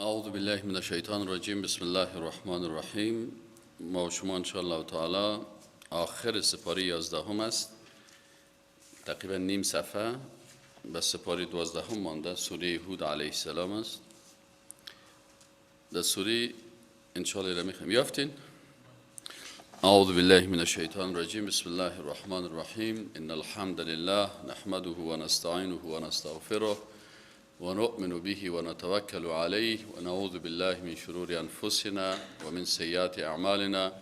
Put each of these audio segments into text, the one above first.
اعوذ بالله من الشیطان الرجیم. بسم الله الرحمن الرحیم. ما و شما انشاءالله تعالی آخر سپاره 11 است، تقریبا نیم صفحه به سپاره 12 مانده. سوره هود علیه السلام است. در سوره انشاءالله را میخوایم یافتین. اعوذ بالله من الشیطان الرجیم. بسم الله الرحمن الرحیم. ان الحمد لله نحمده ونستعینه ونستغفره ونؤمن به ونتوكل عليه ونعوذ بالله من شرور أنفسنا ومن سيئات أعمالنا.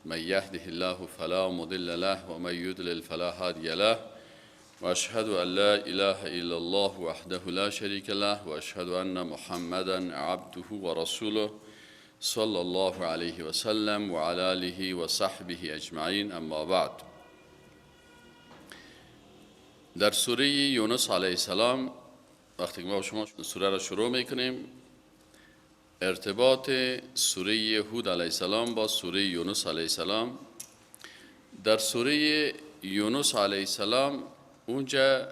من يهده الله فلا مضل له ومن يضلل فلا هادي له. وأشهد أن لا إله إلا الله وحده لا شريك له وأشهد أن محمدا عبده ورسوله صلى الله عليه وسلم وعلى آله وصحبه أجمعين. أما بعد، در سوره یونس علیه السلام وقتی که ما شما سوره را شروع میکنیم، ارتباط سوره هود علیه السلام با سوره یونس علیه السلام. در سوره یونس علیه السلام اونجا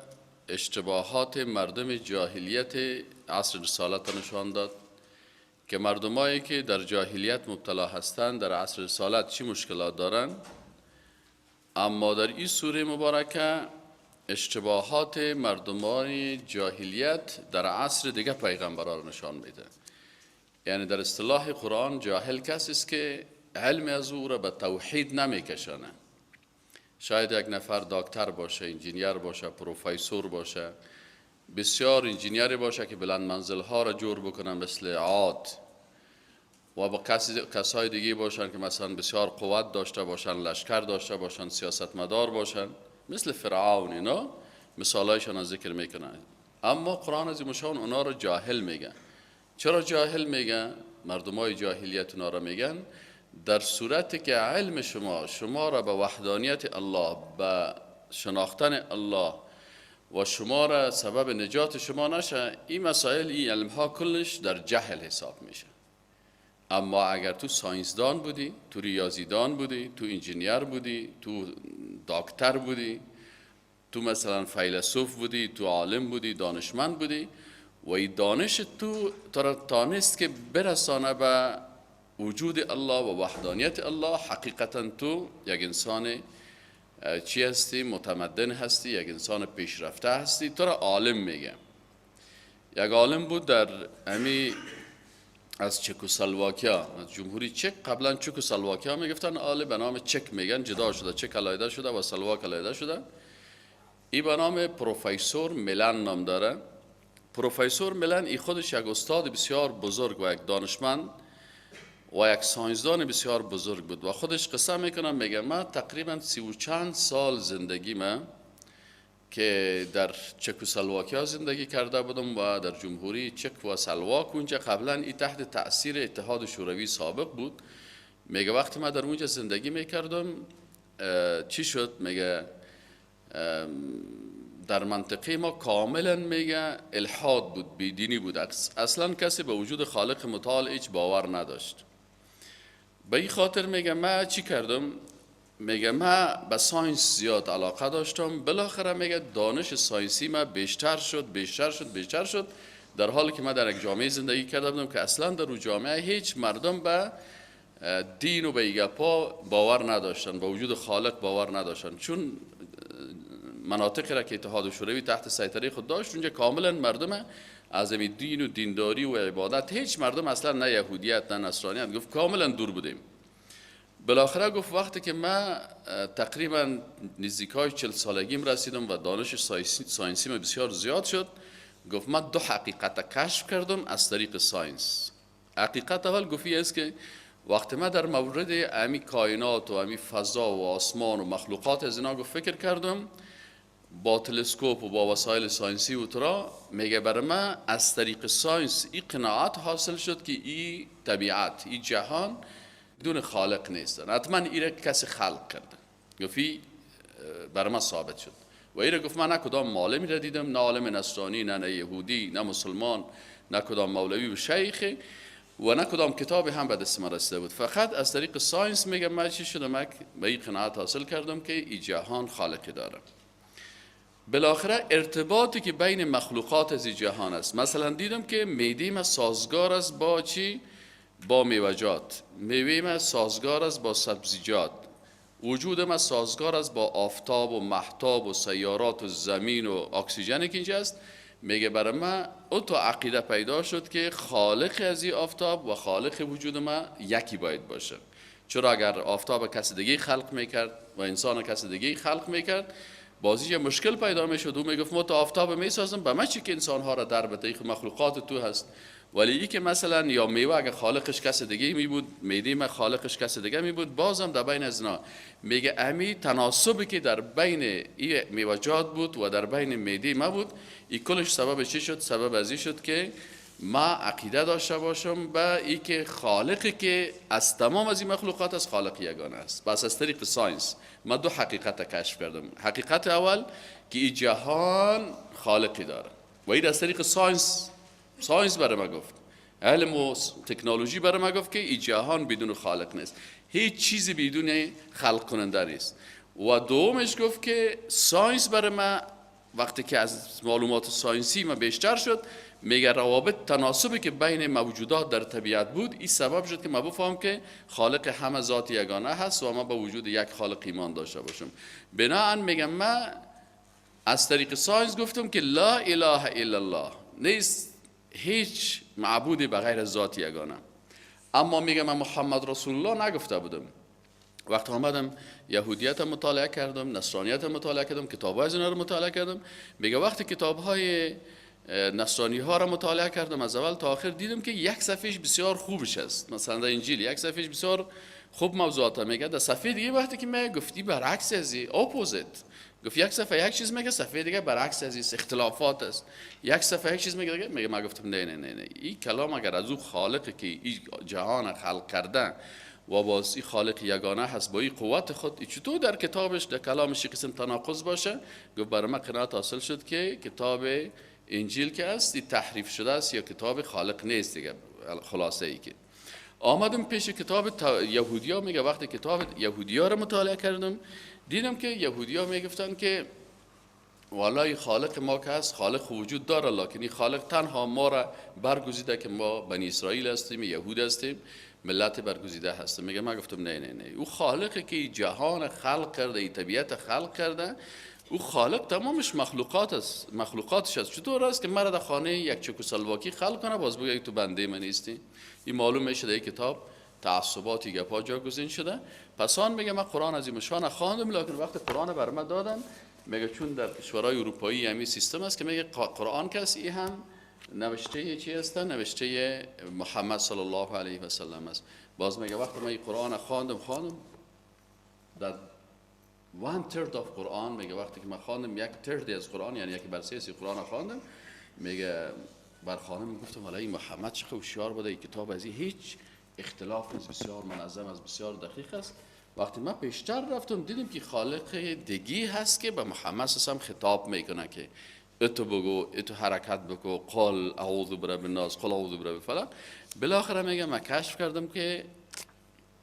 اشتباهات مردم جاهلیت عصر رسالت نشان داد که مردمایی که در جاهلیت مبتلا هستند در عصر رسالت چی مشکلات دارند. اما در این سوره مبارکه اشتباهات مردمان جاهلیت در عصر دیگه پیغمبران را نشان میده. یعنی در اصطلاح قرآن جاهل کسی است که علم از او را به توحید نمیکشانه. شاید یک نفر دکتر باشه، انجینیر باشه، پروفسور باشه، بسیار انجینیری باشه که بلند منزل ها را جور بکنه مثل عاد، و با کسای دیگه باشن که مثلا بسیار قوت داشته باشن، لشکر داشته باشن، سیاستمدار باشن مثل فرعون. اینا مثالایشان از ذکر میکنن. اما قرآن از مشان اونا رو جاهل میگن. چرا جاهل میگن؟ مردمای جاهلیت اونا رو میگن در صورتی که علم شما را به وحدانیت الله، به شناختن الله و شما را سبب نجات شما نشه، این مسائل، این علم ها کلش در جهل حساب میشه. اما اگر تو ساینسدان بودی، تو ریاضیدان بودی، تو انجینیر بودی، تو دکتر بودی، تو مثلا فیلسوف بودی، تو عالم بودی، دانشمند بودی و این دانش تو تانست که برسانه به وجود الله و وحدانیت الله، حقیقتا تو یک انسان چی هستی؟ متمدن هستی، یک انسان پیشرفته هستی، تو را عالم میگه. یک عالم بود در امی از چکسلواکیا، از جمهوری چک، قبلا چکسلواکیا میگفتن، آله به نام چک میگن، جدا شده، چک علیحده شده و سلواک علیحده شده. ای به نام پروفسور میلان نام داره. پروفسور میلان ای خودش یک استاد بسیار بزرگ و یک دانشمند و یک ساینسدان بسیار بزرگ بود و خودش قصه میکنه، میگه من تقریبا 30 و چند سال زندگی من که در چکسلواکیا زندگی کرده بودم و در جمهوری چک و سلواک، اونجا قبلا ای تحت تأثیر اتحاد شوروی سابق بود. میگه وقتی من در اونجا زندگی میکردم چی شد؟ میگه در منطقه ما کاملا میگه الحاد بود، بیدینی بود، اصلا کسی به وجود خالق متعال هیچ باور نداشت. به این خاطر میگه من چی کردم؟ میگه من به science زیاد علاقه داشتم. بالاخره میگه دانش science ی من بیشتر شد، بیشتر شد، بیشتر شد، در حالی که من در یک جامعه زندگی کرده بودم که اصلا در او جامعه هیچ مردم به دین و به ایگپا باور نداشتن، به وجود خالق باور نداشتن، چون مناطقی را که اتحاد شوروی تحت سیطره خود داشت اونجا کاملا مردم از دین و دینداری و عبادت هیچ مردم اصلا نه یهودیت نه نصرانیت، گفت کاملا دور بودیم. بالاخره گفت وقتی که من تقریبا نزدیک های 40 سالگیم رسیدم و دانش science ی من بسیار زیاد شد، گفت من دو حقیقت کشف کردم از طریق science. حقیقت اول گفتی است که وقتی من در مورد امی کائنات و امی فضا و آسمان و مخلوقات از اینا گفت فکر کردم با تلسکوپ و با وسایل science ی و ترا، میگه برای من از طریق science این قناعت حاصل شد که این طبیعت، این جهان بدون خالق نیست، حتما ایره کسی خلق کرده. گفت برای من ثابت شد و ایره گفت من نه کدام معلمی را دیدم، نه عالم نصرانی، نه یهودی، نه مسلمان، نه کدام مولوی و شیخی و نه کدام کتابی هم به دست من رسیده بود. فقط از طریق science میگم من چی شدم؟ من به این قناعت حاصل کردم که این جهان خالقی داره. بالاخره ارتباطی که بین مخلوقات از جهان است. مثلا دیدم که معده ما سازگار است با چی؟ با میوه‌جات. میوه ما سازگار است با سبزیجات. وجود ما سازگار است با آفتاب و مهتاب و سیارات و زمین و اکسیژن که اینجا است. میگه برای ما او تو عقیده پیدا شد که خالق از این آفتاب و خالق وجود ما یکی باید باشه. چرا اگر آفتاب کس دیگه خلق میکرد و انسان کس دیگه خلق میکرد، بازی یه مشکل پیدا میشد. او میگفت ما تو آفتاب میسازم، به ما چی که انسان ها را در بده، مخلوقات تو هست. ولی ای که مثلا یا میوه اگه خالقش کس دیگه می بود، معده ما خالقش کس دیگه می بود، بازم در بین از اینا میگه امی تناسبی که در بین ای میوه‌جات بود و در بین معده ما بود، ای کلش سبب چی شد؟ سبب از این شد که ما عقیده داشته باشم به ای که خالقی که از تمام از این مخلوقات از خالق یگانه است. بس از طریق science ما دو حقیقت کشف کردم. حقیقت اول که این جهان خالقی داره و این از طریق science برای ما گفت، علم و تکنولوژی برای ما گفت که این جهان بدون خالق نیست، هیچ چیزی بدون خلق کننده نیست. و دومش گفت که science برای ما وقتی که از معلومات science ی ما بیشتر شد، میگه روابط تناسبی که بین موجودات در طبیعت بود، این سبب شد که ما بفهم که خالق همه ذات یگانه هست و ما با وجود یک خالق ایمان داشته باشم. بنابراین میگم ما از طریق science گفتم که لا اله الا الله، نیست هیچ معبودی بغیر از ذات یگانه. اما میگم من محمد رسول الله نگفته بودم. وقتی آمدم یهودیت مطالعه کردم، نصرانیت مطالعه کردم، کتاب های رو مطالعه کردم، میگه وقتی کتاب های نصرانی ها را مطالعه کردم از اول تا آخر، دیدم که یک صفحهش بسیار خوبش است. مثلا در انجیل یک صفحهش بسیار خوب موضوعات میگه، در صفحه دیگه وقتی که می گفتی برعکس از opposite، گفت یک صفحه یک چیز میگه، صفحه دیگه برعکس از این، اختلافات است. یک صفحه یک چیز میگه دیگه، میگه ما گفتم نه نه نه نه، این کلام اگر از او خالق که این جهان خلق کرده و باز این خالق یگانه هست با این قوت خود، چطور در کتابش در کلامش قسم تناقض باشه؟ گفت برای من قناعت حاصل شد که کتاب انجیل که است تحریف شده است یا کتاب خالق نیست دیگه. خلاصه ای که آمدم پیش کتاب یهودیا، میگه وقتی کتاب یهودیا رو مطالعه کردم، دیدم که یهودیا میگفتن که والله خالق ما که هست، خالق وجود داره، لکن خالق تنها ما را برگزیده که ما بنی اسرائیل هستیم، یهود هستیم، ملت برگزیده هستیم. میگه من گفتم نه نه نه، او خالقی که جهان خلق کرده، ای طبیعت خلق کرده، او خالق تمامش مخلوقات است، مخلوقاتش است. چطور است که مرا در خانه یک چکسلواکی خلق کنه، باز بگه تو بنده من نیستی؟ این معلوم میشه در کتاب تعصباتی گپا جاگزین شده. پس آن میگه من قرآن از این مشان خواندم، لکن وقت قرآن بر من دادن، میگه چون در کشورهای اروپایی همین سیستم است که میگه قرآن کسی هم نوشته چی است؟ نوشته محمد صلی الله علیه و سلم است. باز میگه وقتی من قرآن خواندم در one third of قرآن، میگه وقتی که من خواندم یک third از قرآن، یعنی یک بر سه قرآن خواندم، میگه بر خانم گفتم والا این محمد چه هوشیار بوده، این کتاب از این هیچ اختلاف نیست، بسیار منظم است، بسیار دقیق است. وقتی من پیشتر رفتم دیدم که خالق دیگی هست که به محمد صلی خطاب میکنه که اتو بگو، اتو حرکت بگو، قل اعوذ برب الناس، قل اعوذ برب فلق. بالاخره میگه من کشف کردم که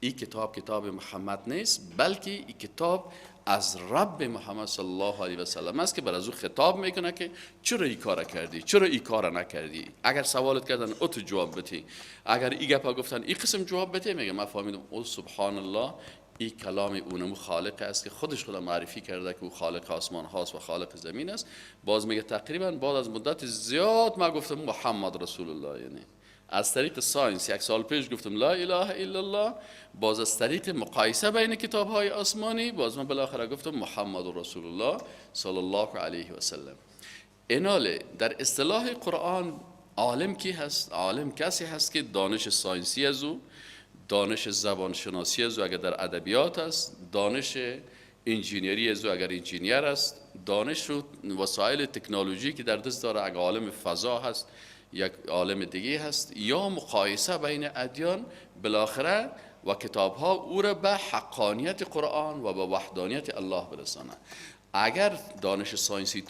این کتاب کتاب محمد نیست، بلکه این کتاب از رب محمد صلی الله علیه و سلم است که بر از او خطاب میکنه که چرا این کار کردی، چرا این کار نکردی، اگر سوالت کردن او تو جواب بتی، اگر این گپا گفتن این قسم جواب بتی. میگه من فهمیدم او سبحان الله، این کلام اونمو خالق است که خودش خدا معرفی کرده که او خالق آسمان هاست و خالق زمین است. باز میگه تقریبا بعد از مدت زیاد ما گفتم محمد رسول الله، یعنی از طریق science یک سال پیش گفتم لا اله الا الله، باز از طریق مقایسه بین کتاب های آسمانی باز من بالاخره گفتم محمد رسول الله صلی الله علیه و سلم. ایناله در اصطلاح قرآن عالم کی هست؟ عالم کسی هست که دانش science ی از او، دانش زبانشناسی از او اگر در ادبیات است، دانش انجینیری از او اگر engineer است، دانش و وسایل تکنولوژی که در دست داره اگر عالم فضا هست، یک عالم دیگه هست، یا مقایسه بین ادیان بالاخره و کتاب ها او را به حقانیت قرآن و به وحدانیت الله برسانه. اگر دانش science ی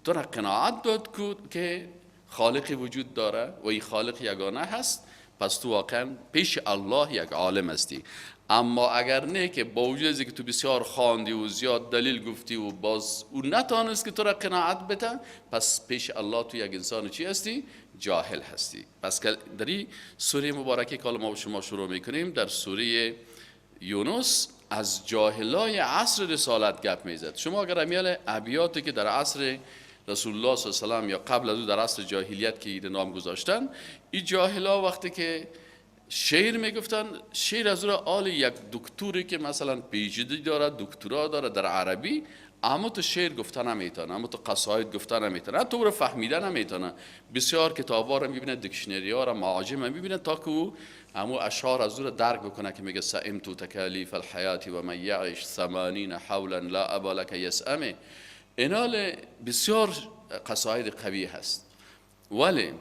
تو را قناعت داد که خالقی وجود داره و این خالق یگانه هست، پس تو واقعا پیش الله یک عالم هستی. اما اگر نه که با وجود که تو بسیار خواندی و زیاد دلیل گفتی و باز او نتانست که تو را قناعت بده، پس پیش الله تو یک انسان چی هستی؟ جاهل هستی. پس در این سوره مبارکه که ما شما شروع میکنیم، در سوره یونس از جاهلای عصر رسالت گپ میزد. شما اگر امیال ابیاتی که در عصر رسول الله صلی الله علیه و سلم یا قبل از او در عصر جاهلیت که این نام گذاشتن، این جاهلا وقتی که شعر میگفتن، شعر از او آل یک دکتوری که مثلا PhD داره، دکترا داره در عربی، اما تو شعر گفتن نمیتونه، اما تو قصاید گفتن نمیتونه، تو رو فهمیدن نمیتونه. بسیار کتابا رو میبینه، dictionary ها رو، معاجم میبینه تا که او امو اشعار از او رو درک بکنه که میگه سئمت تکالیف الحیات و من یعش 80 حولا لا ابا لک یسأم. اینال بسیار قصاید قوی هست، ولی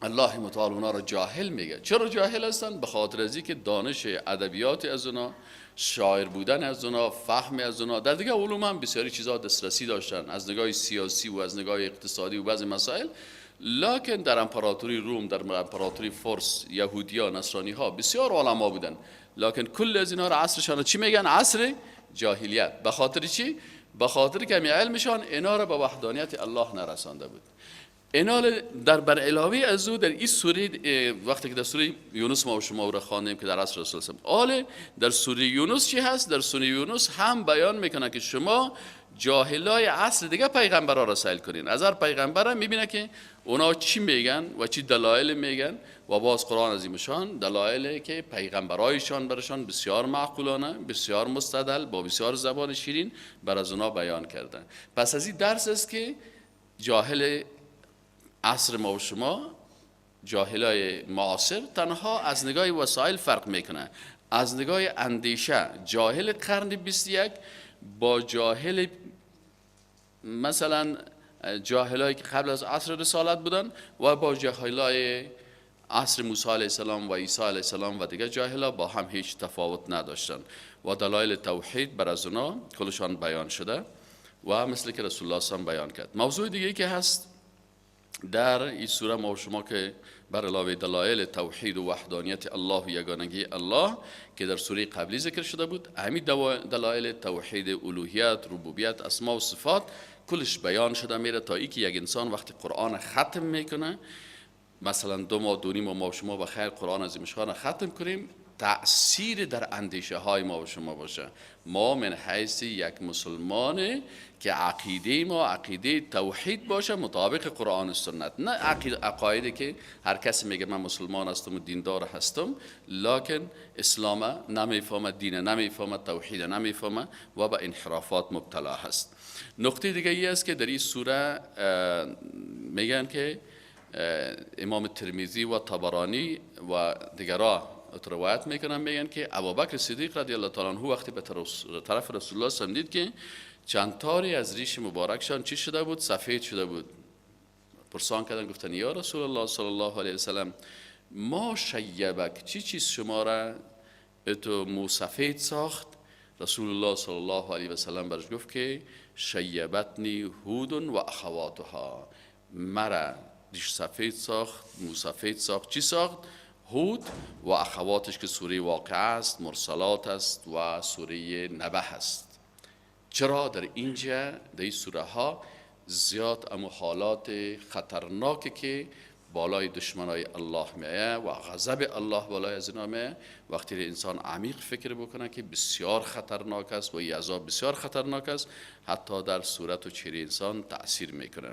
الله متعال اونا رو جاهل میگه. چرا جاهل هستن؟ به خاطر از که دانش ادبیات از اونا، شاعر بودن از اونا، فهم از اونا، در دیگه علوم هم بسیاری چیزا دسترسی داشتن، از نگاه سیاسی و از نگاه اقتصادی و بعضی مسائل. لکن در امپراتوری روم، در امپراتوری فارس، یهودیا، نصرانی ها بسیار علما بودن، لکن کل از اینا رو عصرشان چی میگن؟ عصر جاهلیت. به خاطر چی؟ به خاطر که علمشان اینا رو به وحدانیت الله نرسانده بود. اینا در بر علاوه از او در این سوره، وقتی که در سوره یونس ما و شما رو خواندیم که در عصر رسول الله، آله در سوره یونس چی هست؟ در سوره یونس هم بیان میکنه که شما جاهلای عصر دیگه پیغمبرا را سیل کنین. از هر پیغمبر میبینه که اونا چی میگن و چی دلایل میگن و باز قرآن عظیمشان دلایلی که پیغمبرایشان برشان بسیار معقولانه، بسیار مستدل، با بسیار زبان شیرین بر از اونا بیان کردن. پس از این درس است که جاهل عصر ما و شما، جاهلای معاصر، تنها از نگاه وسایل فرق میکنه. از نگاه اندیشه جاهل قرن 21 با جاهل مثلا جاهلایی که قبل از عصر رسالت بودن و با جاهلای عصر موسی علیه السلام و عیسی علیه السلام و دیگه جاهلا با هم هیچ تفاوت نداشتن و دلایل توحید بر از اونا کلشان بیان شده و مثل که رسول الله صلی بیان کرد. موضوع دیگه که هست در این سوره ما و شما که بر علاوه دلایل توحید و وحدانیت الله و یگانگی الله که در سوره قبلی ذکر شده بود، همین دلایل توحید الوهیت، ربوبیت، اسما و صفات کلش بیان شده میره تا ای که یک انسان وقتی قرآن ختم میکنه، مثلا 2 ماه 2.5 ماه ما و شما بخیر قرآن عظیم ختم کنیم، تأثیر در اندیشه های ما و شما باشه. ما من حیث یک مسلمان که عقیده ما عقیده توحید باشه مطابق قرآن و سنت، نه عقایدی که هر کسی میگه من مسلمان هستم و دیندار هستم، لکن اسلام نمیفهمه، دین نمیفهمه، توحید نمیفهمه و به انحرافات مبتلا هست. نکته دیگه ای است که در این سوره میگن که امام ترمذی و طبرانی و دیگرا روایت میکنن، میگن که ابوبکر صدیق رضی الله تعالی عنه وقتی به طرف رسول الله صلی الله علیه و دید که چند تاری از ریش مبارکشان چی شده بود؟ سفید شده بود. پرسان کردن، گفتن یا رسول الله صلی الله علیه و سلم، ما شیبک، چی چیز شما را اتو مو سفید ساخت؟ رسول الله صلی الله علیه و سلم برش گفت که شیبتنی هود و اخواتها، مرا ریش سفید ساخت، مو سفید ساخت، چی ساخت؟ هود و اخواتش که سوره واقعه است، مرسلات است و سوره نبأ است. چرا در اینجا در این سوره ها زیاد امو حالات خطرناکی که بالای دشمنای الله میایه و غضب الله بالای از اینا میایه، وقتی انسان عمیق فکر بکنه که بسیار خطرناک است و این عذاب بسیار خطرناک است، حتی در صورت و چهره انسان تأثیر میکنه.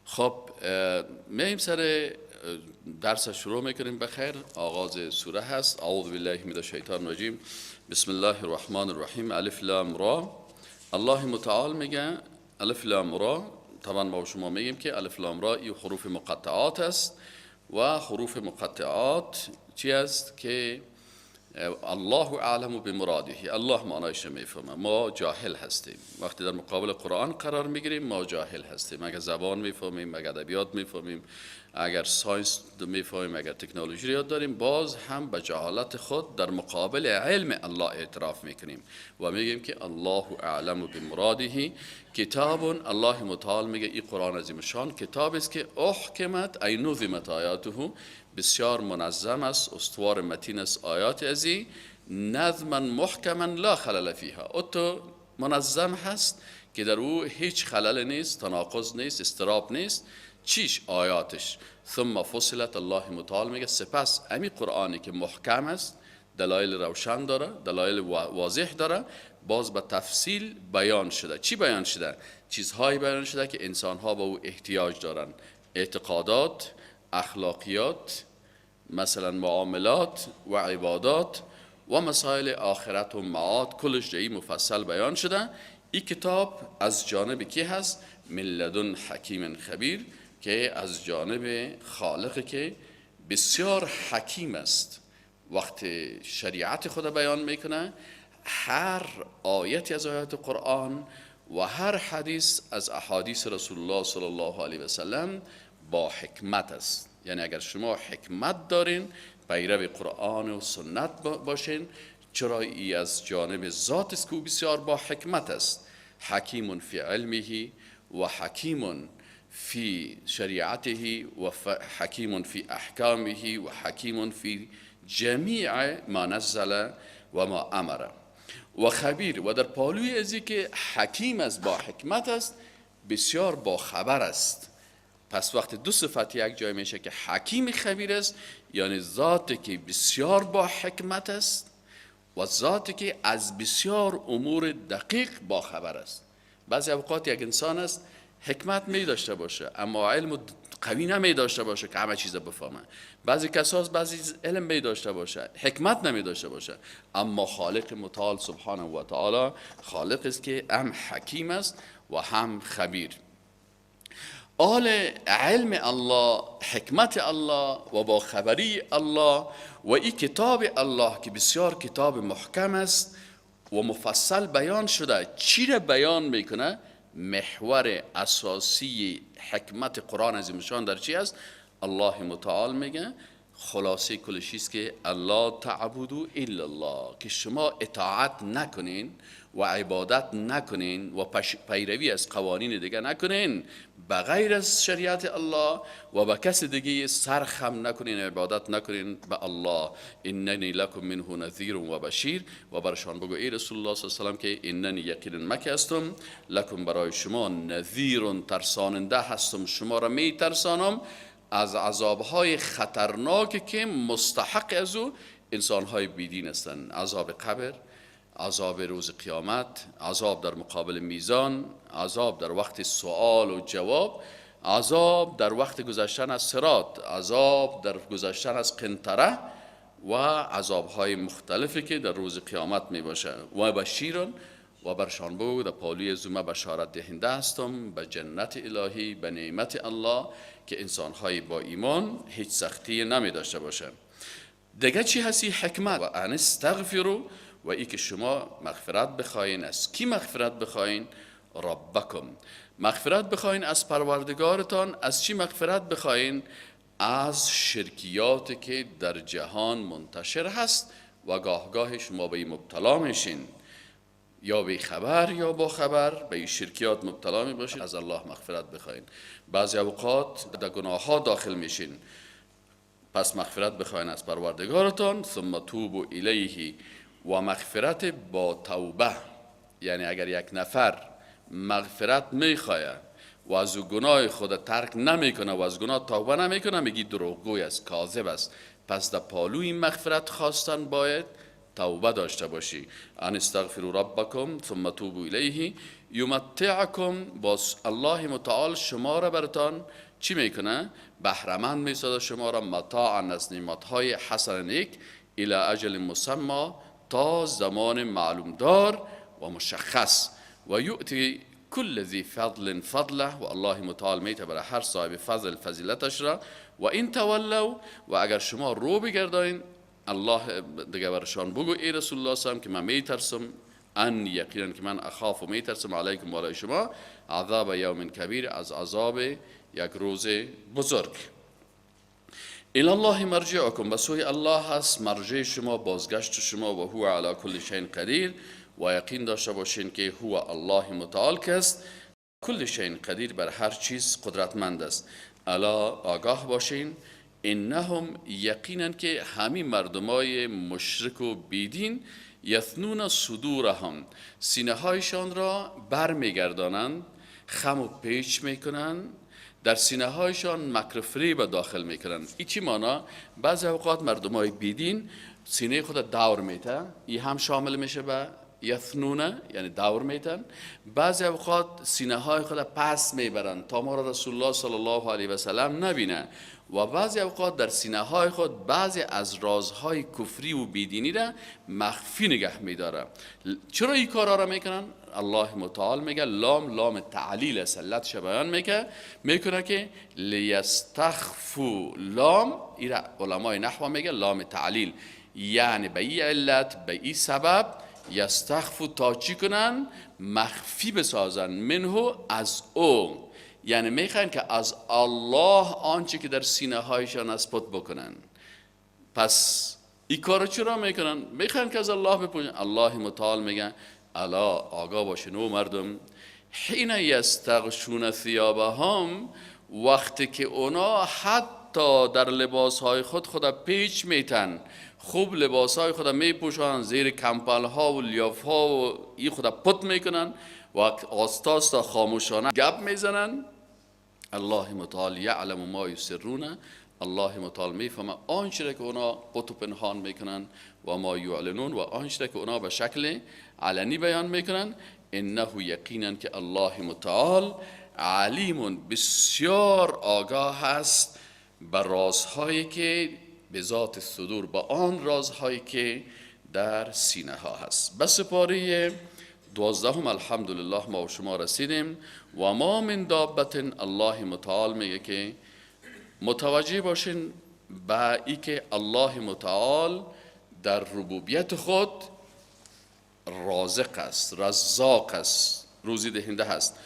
خب میایم سر درس شروع میکنیم. بخیر، آغاز سوره هست. اعوذ بالله من الشیطان الرجیم، بسم الله الرحمن الرحیم، الف لام را. الله متعال میگه الف لام را. طبعا ما شما میگیم که الف لام را این حروف مقطعات است و حروف مقطعات چی است؟ که الله اعلم بمراده، الله معنایش میفهمه، ما جاهل هستیم. وقتی در مقابل قرآن قرار میگیریم ما جاهل هستیم، اگه زبان میفهمیم، اگه ادبیات میفهمیم، اگر science میفهمیم، اگر تکنولوژی رو یاد داریم، باز هم به جهالت خود در مقابل علم الله اعتراف میکنیم و میگیم که الله اعلم بمراده. کتاب، الله متعال میگه این قرآن عظیم شان کتاب است که احکمت ای نظمت آیاته، بسیار منظم است، استوار متین است آیات ازی، نظما محکما لا خلل فیها، اتو منظم هست که در او هیچ خلل نیست، تناقض نیست، اضطراب نیست. چیش؟ آیاتش. ثم فصلت، الله متعال میگه سپس امی قرآنی که محکم است، دلایل روشن داره، دلایل واضح داره، باز به تفصیل بیان شده. چی بیان شده؟ چیزهایی بیان شده که انسانها به او احتیاج دارن: اعتقادات، اخلاقیات، مثلا معاملات و عبادات و مسائل آخرت و معاد، کلش در این مفصل بیان شده. این کتاب از جانب کی هست؟ من لدن حکیم خبیر، که از جانب خالق که بسیار حکیم است. وقت شریعت خود بیان میکنه، هر آیتی از آیات قرآن و هر حدیث از احادیث رسول الله صلی الله علیه و سلم با حکمت است. یعنی اگر شما حکمت دارین، پیرو قرآن و سنت باشین، چرا ای از جانب ذات است که او بسیار با حکمت است. حکیم فی علمه و حکیم فی شریعته و حکیم فی احکامه و حکیم فی جمیع ما نزل و ما امر و خبیر. و در پالوی ازی که حکیم است، با حکمت است، بسیار با خبر است. پس وقتی دو صفت یک جای میشه که حکیم خبیر است، یعنی ذاتی که بسیار با حکمت است و ذاتی که از بسیار امور دقیق با خبر است. بعضی اوقات یک انسان است، حکمت می داشته باشه اما علم قوی نمی داشته باشه که همه چیز بفهمه. بعضی کساس بعضی علم می داشته باشه، حکمت نمی داشته باشه، اما خالق متعال سبحانه و تعالی خالق است که هم حکیم است و هم خبیر. آل علم الله، حکمت الله و با خبری الله و این کتاب الله که بسیار کتاب محکم است و مفصل بیان شده، چی را بیان میکنه؟ محور اساسی حکمت قرآن عظیم شان در چی است؟ الله متعال میگه خلاصه کلشی است که الا تعبدوا الا الله، که شما اطاعت نکنین و عبادت نکنین و پیروی از قوانین دیگه نکنین بغیر از شریعت الله و به کس دیگه سرخم نکنین، عبادت نکنین به الله. اننی لکم منه نذیر و بشیر. و برشان بگو ای رسول الله صلی الله علیه و سلم که اننی یقینا مکه هستم، لکم برای شما، نذیر ترساننده هستم، شما را می ترسانم از عذابهای خطرناک که مستحق از او انسانهای بیدین هستند: عذاب قبر، عذاب روز قیامت، عذاب در مقابل میزان، عذاب در وقت سوال و جواب، عذاب در وقت گذشتن از صراط، عذاب در گذشتن از قنطره و عذابهای مختلفی که در روز قیامت می باشه. و بشیرون، و برشان بگو در پالوی زومه بشارت دهنده هستم به جنت الهی، به نعمت الله که انسانهای با ایمان هیچ سختی نمی داشته باشه. دیگه چی هستی حکمت؟ و ان استغفروا، و ای که شما مغفرت بخواین. از کی مغفرت بخواین؟ ربکم، مغفرت بخواین از پروردگارتان. از چی مغفرت بخواین؟ از شرکیات که در جهان منتشر هست و گاه گاه شما به این مبتلا میشین، یا بی خبر یا با خبر به این شرکیات مبتلا می باشین. از الله مغفرت بخواین. بعضی اوقات در گناه ها داخل میشین، پس مغفرت بخواین از پروردگارتان. ثم توبوا الیه، و مغفرت با توبه، یعنی اگر یک نفر مغفرت میخواه و از او گناه خود ترک نمیکنه و از گناه توبه نمیکنه، میگی دروغگوی است، کاذب است. پس در پالوی مغفرت خواستن باید توبه داشته باشی. ان استغفروا ربکم ثم توبوا الیه یمتعکم، باز الله متعال شما را برتان چی میکنه؟ بهره‌مند میسازه شما را، متاعا از نعمتهای حسن نیک، الی اجل مسمی، تا زمان معلوم دار و مشخص. و یؤتی کل ذی فضل فضله، و الله متعال میته برای هر صاحب فضل فضیلتش را. و ان تولوا، و اگر شما رو بگرداین، الله دیگه برشان بگو ای رسول الله صلی که من میترسم، ان یقینا که من اخاف و میترسم، علیکم بالای شما، عذاب یوم کبیر، از عذاب یک روز بزرگ. الی الله مرجعکم، به سوی الله هست مرجع شما، بازگشت شما. و هو علی کل شیء قدیر، و یقین داشته باشین که هو الله متعال که است کل شیء قدیر، بر هر چیز قدرتمند است. الا آگاه باشین، انهم یقینا که همین مردمای مشرک و بیدین، یثنون صدورهم، سینه هایشان را برمیگردانند، خم و پیچ میکنند، در سینه هایشان مکر فریب داخل میکنند. این چی مانا؟ بعضی اوقات مردمای بیدین سینه خود دور میتن، این هم شامل میشه به یثنونه، یعنی دور میتن. بعضی اوقات سینه های خود پس میبرند تا ما را رسول الله صلی الله علیه و سلم نبینه، و بعضی اوقات در سینه های خود بعضی از رازهای کفری و بیدینی را مخفی نگه میداره. چرا این کارا را میکنن؟ الله متعال میگه لام لام تعلیل است، علتش بیان میکنه که لیستخفوا، لام ایرا علمای نحو میگه لام تعلیل، یعنی به این علت، به این سبب، یستخفوا تا چی کنن؟ مخفی بسازن، منه از او، یعنی میخواین که از الله آنچه که در سینه هایشان است پت بکنن. پس این کارو چرا میکنن؟ میخواین که از الله بپوشن. الله متعال میگه الا آگاه باشین او مردم، حین یستغشون ثیابهم، وقتی که اونا حتی در لباس های خود خود پیچ میتن، خوب لباس های خود میپوشن، زیر کمپل ها و لیاف ها و ای خود پت میکنن و آستا خاموشانه گپ میزنن. الله متعال یعلم ما یسرون، الله متعال میفهمه آنچه که اونا پت و پنهان میکنن، و ما یعلنون، و آنچه که اونا به شکل علنی بیان میکنن. انه یقینا که الله متعال علیم، بسیار آگاه هست به رازهایی که به ذات صدور، با آن رازهایی که در سینه ها هست. به سپاره 12 الحمدلله ما و شما رسیدیم. و ما من دابة، الله متعال میگه که متوجه باشین به ای که الله متعال در ربوبیت خود رازق است، رزاق است، روزی دهنده هست.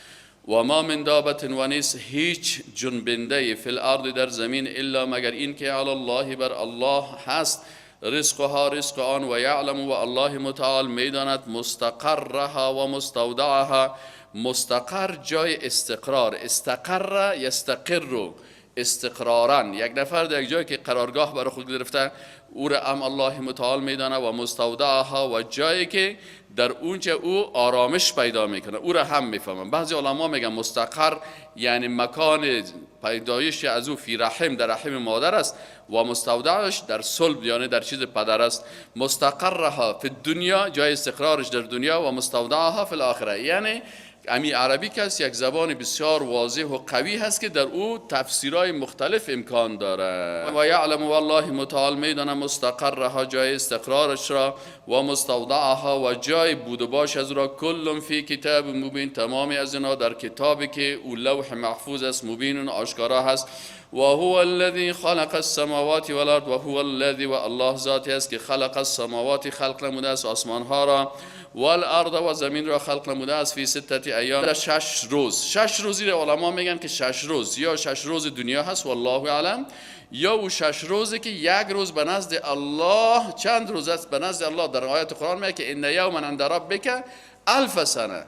و ما من دابة، و نیست هیچ جنبنده، فی الارض در زمین، الا مگر این که علی الله بر الله هست رزقها رزق آن، و یعلم و الله متعال میداند مستقرها و مستودعها. مستقر جای استقرار، استقر یستقر استقرارا، یک نفر در یک جایی که قرارگاه برای خود گرفته او را هم الله متعال میدانه، و مستودعها و جایی که در اونجا او آرامش پیدا میکنه او را هم میفهمن. بعضی علما میگن مستقر یعنی مکان پیدایش از او فی رحم، در رحم مادر است، و مستودعش در صلب یعنی در چیز پدر است. مستقرها فی الدنیا جای استقرارش در دنیا، و مستودعها فی الاخره. یعنی امی عربی که یک زبان بسیار واضح و قوی هست که در او تفسیرهای مختلف امکان داره. و یعلم و الله متعال میدانه مستقرها جای استقرارش را، و مستودعها و جای بود و باش از را، کل فی کتاب مبین، تمام از اینا در کتابی که او لوح محفوظ است، مبین آشکارا هست. و هو الذی خلق السماوات والارض، و هو الذی و الله ذاتی است که خلق السماوات خلق نموده است آسمان ها را، والارض و زمین را خلق نموده است، فی ستة ایام در 6 روز. 6 روزی را علما میگن که 6 روز یا 6 روز دنیا هست والله اعلم، یا او 6 روزی که یک روز به نزد الله چند روز است؟ به نزد الله در آیت قرآن میگه که ان یوما عند ربک الف سنه،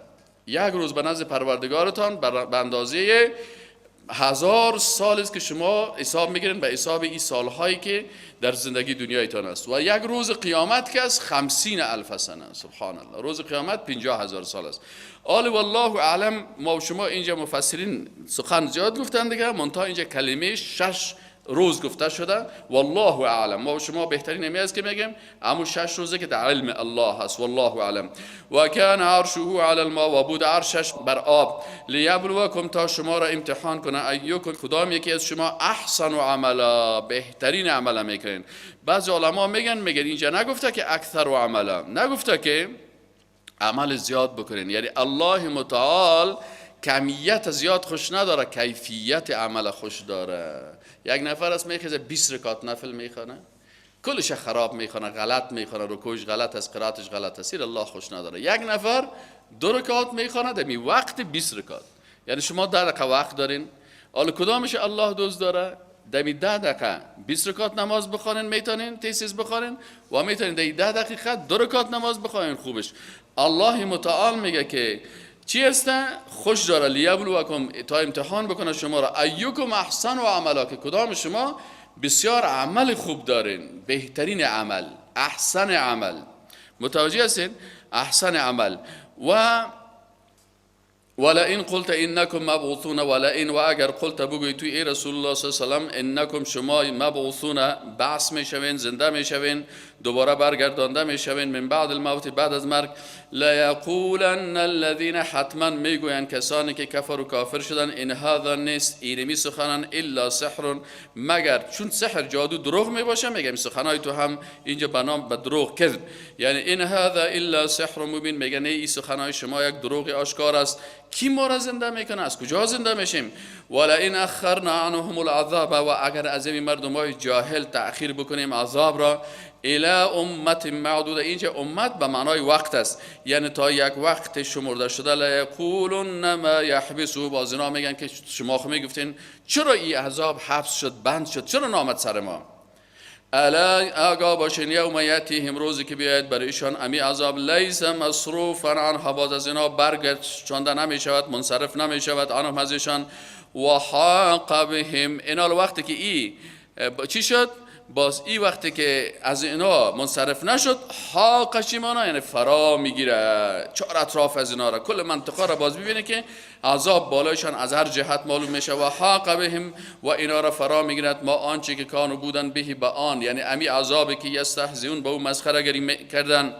یک روز به نزد پروردگارتان به اندازه 1000 سال است که شما حساب میگیرین به حساب این سالهایی که در زندگی دنیایتان است. و یک روز قیامت که است 50,000 سنه، سبحان الله، روز قیامت 50,000 سال است. آل والله اعلم. ما و شما اینجا مفسرین سخن زیاد گفتن دیگه، منتها اینجا کلمه 6 روز گفته شده والله اعلم. ما و شما بهترین نمی است که میگیم اما 6 روزه که در علم الله هست والله اعلم. و کان عرشه علی الماء، و بود عرشش بر آب، لیبلوکم تا شما را امتحان کنه، ایکم کدام یکی از شما احسن عملا، بهترین عمل میکنین. بعضی علما میگن اینجا نگفته که اکثر عملا، نگفته که عمل زیاد بکنین، یعنی الله متعال کمیت زیاد خوش نداره، کیفیت عمل خوش داره. یک نفر است میخیزه 20 رکعت نفل میخوانه، کلش خراب میخوانه، غلط میخوانه، رکوعش غلط است، قرائتش غلط است، الله خوش نداره. یک نفر 2 رکعت میخوانه در می وقت 20 رکعت، یعنی شما 10 دقیقه وقت دارین، حالا کدامش الله دوست داره؟ دمی 10 دقیقه 20 رکعت نماز بخوانین، میتونین تیز بخوانین و میتونین در 10 دقیقه 2 رکعت نماز بخوانین. خوبش الله متعال میگه که چی است؟ خوش داره لیبلوکم، تا امتحان بکنه شما را، ایکم احسن و عملا، که کدام شما بسیار عمل خوب دارین، بهترین عمل، احسن عمل. متوجه هستین؟ احسن عمل. و ولئن قلت انکم مبعوثون، ولئن و اگر قلت بگوی توی ای رسول الله صلی الله علیه و سلم، انکم شما مبعوثون بعث میشوین، زنده میشوین، دوباره برگردانده میشوین، من بعد الموت بعد از مرگ، لیقولن الذین حتما میگویند کسانی که کفر و کافر شدن، ان هذا نیست اینمی سخنان الا سحر، مگر چون سحر جادو دروغ میباشه، میگه این سخنای تو هم اینجا بنام به دروغ کذب، یعنی ان هذا الا سحر مبین، میگه نه این سخنای شما یک دروغ آشکار است. کی ما را زنده میکنه؟ از کجا زنده میشیم؟ ولئن اخرنا عنهم العذاب، و اگر از این مردم های جاهل تأخیر بکنیم عذاب را، الی امت معدوده، اینجا امت به معنای وقت است، یعنی تا یک وقت شمرده شده، لیقولن ما یحبسه، باز اینا میگن که شما خو میگفتین چرا این عذاب حبس شد، بند شد، چرا نامد سر ما؟ الا آگاه باشین، یوم یاتیهم روزی که بیاید برایشان امی عذاب، لیس مصروفا عنها، باز از اینا برگردانده نمی شود، منصرف نمی شود، عنهم از ایشان، و حاق بهم، اینا وقتی که ای چی شد؟ باز ای وقتی که از اینا منصرف نشد، حاق چی مانا؟ یعنی فرا میگیره چهار اطراف از اینا را، کل منطقه را باز ببینه که عذاب بالایشان از هر جهت معلوم میشه، و حاق بهم و اینا را فرا میگیرد، ما آنچه که کانوا بودن، به به آن، یعنی امی عذابی که یستهزئون به او مسخره گری کردن.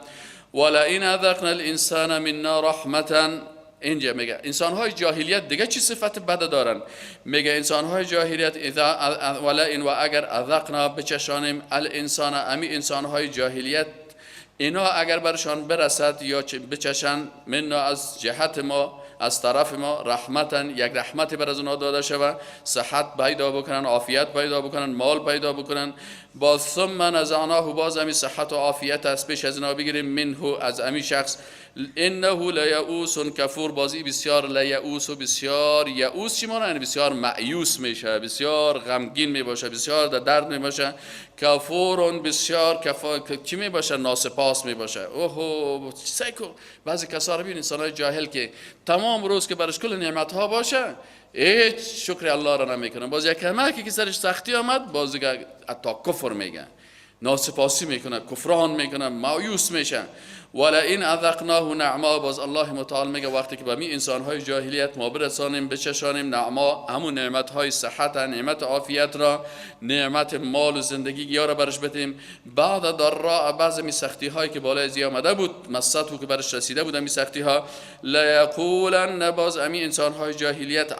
ولئن اذقنا الانسان منا رحمة، اینجا میگه انسان های جاهلیت دیگه چی صفت بد دارن؟ میگه انسان های جاهلیت اذا ولئن و اگر اذقنا بچشانیم الانسان امی انسان های جاهلیت، اینا اگر برشان برسد یا بچشن، منا از جهت ما، از طرف ما، رحمتا یک رحمت بر از اونها داده شود، صحت پیدا بکنن، عافیت پیدا بکنن، مال پیدا بکنن، باز ثم نزعناه باز امی صحت و عافیت از پیش از اینا بگیریم، منه از امی شخص، انه لیئوس کفور، بازی بسیار لیئوس و بسیار یئوس چی معنی؟ یعنی بسیار مأیوس میشه، بسیار غمگین میباشه، بسیار در درد میباشه، کفور بسیار کفا چی میباشه؟ ناسپاس میباشه. اوه سیکو بعضی کسا رو ببین، انسان جاهل که تمام روز که برش کل نعمت ها باشه هیچ شکر الله را نمیکنه، باز یک کمکی که سرش سختی آمد باز دیگه حتی کفر میگه، ناسپاسی میکنه، کفران میکنه، مایوس میشه. ولئن اذقناه نعما، باز الله متعال میگه وقتی که به می انسان های جاهلیت ما برسانیم، بچشانیم نعما، همون نعمت های صحت، نعمت عافیت را، نعمت مال و زندگی یا را برش بدیم، بعد ضراء بعض می سختی هایی که بالای ازی آمده بود، مسته که برش رسیده بود می سختی ها، لیقولن باز امی انسان های جاهلیت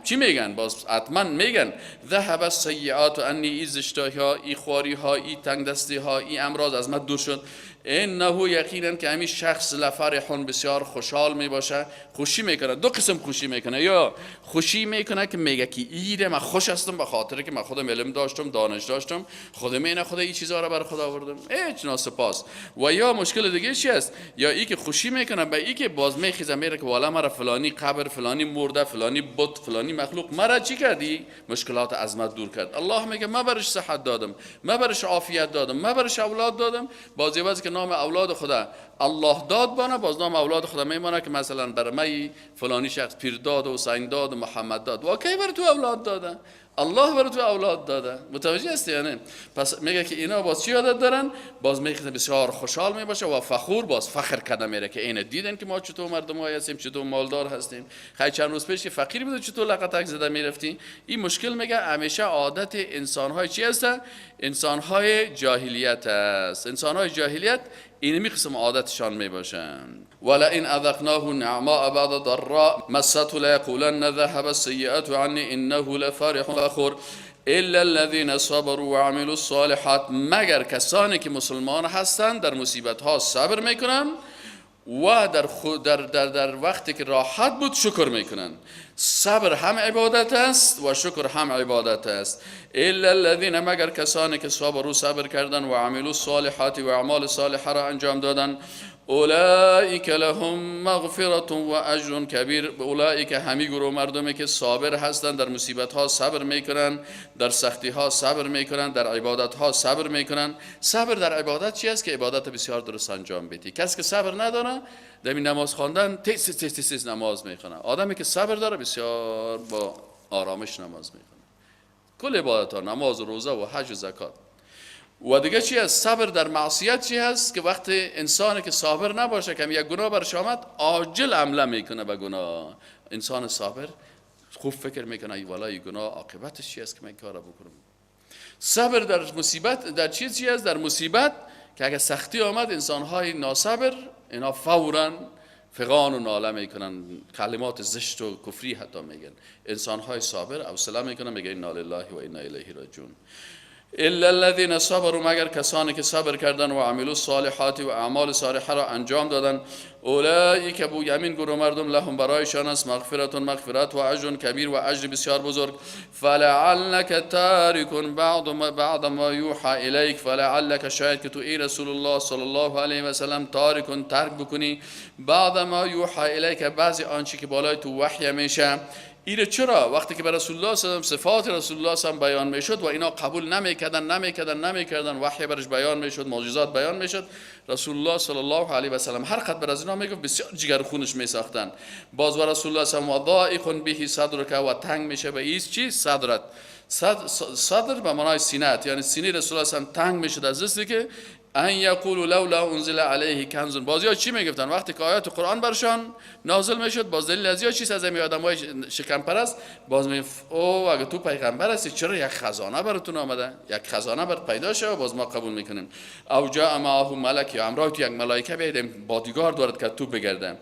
چی میگن؟ باز حتما میگن ذهب السیئات عنی، ای زشتایی ها، ای خواری ها، ای تنگ دستی ها، ای امراض از من دور شد. انه یقینا که همین شخص لفرح بسیار خوشحال می باشه، خوشی میکنه. دو قسم خوشی میکنه، یا خوشی میکنه که میگه که ایره من خوش هستم به خاطر که من خودم علم داشتم، دانش داشتم، خودم این خود این چیزا رو بر خدا آوردم، هیچ ناسپاس. و یا مشکل دیگه چی است؟ یا ای که خوشی میکنه به ای که باز میخیزه میره که والا مرا فلانی قبر، فلانی مرده، فلانی بت، فلانی مخلوق مرا چی کردی؟ مشکلات از من دور کرد. الله میگه من برش صحت دادم، من برش عافیت دادم، من برش اولاد دادم. باز عوض که نام اولاد خدا الله داد بانه، باز نام اولاد خدا میمانه که مثلا بر می فلانی شخص پیر داد و حسین داد و محمد داد، و کی بر تو اولاد داده؟ الله بر تو اولاد داده. متوجه هستی؟ یعنی پس میگه که اینا باز چی عادت دارن؟ باز میگه بسیار خوشحال میباشه و فخور، باز فخر کرده میره که اینه دیدن که ما چطور مردم های هستیم، چطور مالدار هستیم. خیلی چند روز پیش که فقیر بود چطور لقطک زده میرفتی. این مشکل میگه همیشه عادت انسان های چی هست؟ انسان های جاهلیت است. انسان های جاهلیت اینمی قسم عادتشان میباشن. ولئن اذقناه نعماء بعد ضراء مسته ليقولن ذهب السيئات عني انه لفرح فخور الا الذين صبروا وعملوا الصالحات، مگر کسانی که مسلمان هستند در مصیبت ها صبر میکنن و در, خود در, در, در وقتی که راحت بود شکر میکنن. صبر هم عبادت است و شکر هم عبادت است. الا الذين، مگر کسانی که صبروا، صبر کردن، و عملوا الصالحات، و اعمال صالحه را انجام دادن، اولئک لهم مغفرة و اجر کبیر. اولئک، همی گروه مردمی که صابر هستند، در مصیبت ها صبر میکنن، در سختی ها صبر میکنن، در عبادت ها صبر میکنن. صبر در عبادت چی است؟ که عبادت بسیار درست انجام بدی. کسی که صبر نداره، در نماز خواندن تیز تیز تیز تیز نماز میخونه. آدمی که صبر داره، بسیار با آرامش نماز میخونه. کل عبادت ها، نماز و روزه و حج و زکات. و دیگه چی هست؟ صبر در معصیت چی هست؟ که وقتی انسانی که صابر نباشه، که یک گناه برش آمد، عاجل حمله میکنه به گناه. انسان صابر خوب فکر میکنه، ای والا، این گناه عاقبتش چی است که من کار بکنم. صبر در مصیبت در چی چی است؟ در مصیبت که اگر سختی آمد، انسانهای ناصبر اینا فورا فغان و ناله میکنن، کلمات زشت و کفری حتی میگن. انسانهای صابر حوصله میکنن، میگن انا لله و انا الیه راجعون. الا الذين صبروا، مگر کسانی که صبر کردن، و عملوا الصالحات، و اعمال صالحه را انجام دادن، اولئک، بو یمین گروه مردم، لهم، برایشان است، مغفرة، مغفرت، و اجر کبیر، و اجر بسیار بزرگ. فلعلک تارک بعض ما یوحى الیک. فلعلک، شاید که تو ای رسول الله صلی الله علیه و سلم، تارک، ترک بکنی، بعض ما یوحى الیک، بعضی آنچه که بالای تو وحی میشه. ایره چرا؟ وقتی که به رسول الله صلی الله علیه و صفات رسول الله صلی بیان میشد و اینا قبول نمیکردن، نمیکردن، نمیکردن، وحی برش بیان میشد، معجزات بیان میشد، رسول الله صلی الله علیه و سلم هر قدر بر از اینا میگفت، بسیار جگر خونش میساختن. باز و رسول الله صلی الله علیه و ضائق به صدرک، و تنگ میشه به ایس چی؟ صدرت. صدر به معنای سینه، یعنی سینه رسول الله صلی الله علیه و تنگ میشد از دستی که ان یقولوا لولا انزل علیه کنز. بازی ها چی میگفتن؟ وقتی که آیات قرآن برشان نازل میشد، باز دلیل از چیز از این آدمای شکم پرست باز می او اگه تو پیغمبر هستی، چرا یک خزانه براتون آمده؟ یک خزانه بر پیدا شه، باز ما قبول میکنیم. او جاء معه ملک، یا همراه تو یک ملائکه بیاید، بادیگارد دارد که تو بگرده.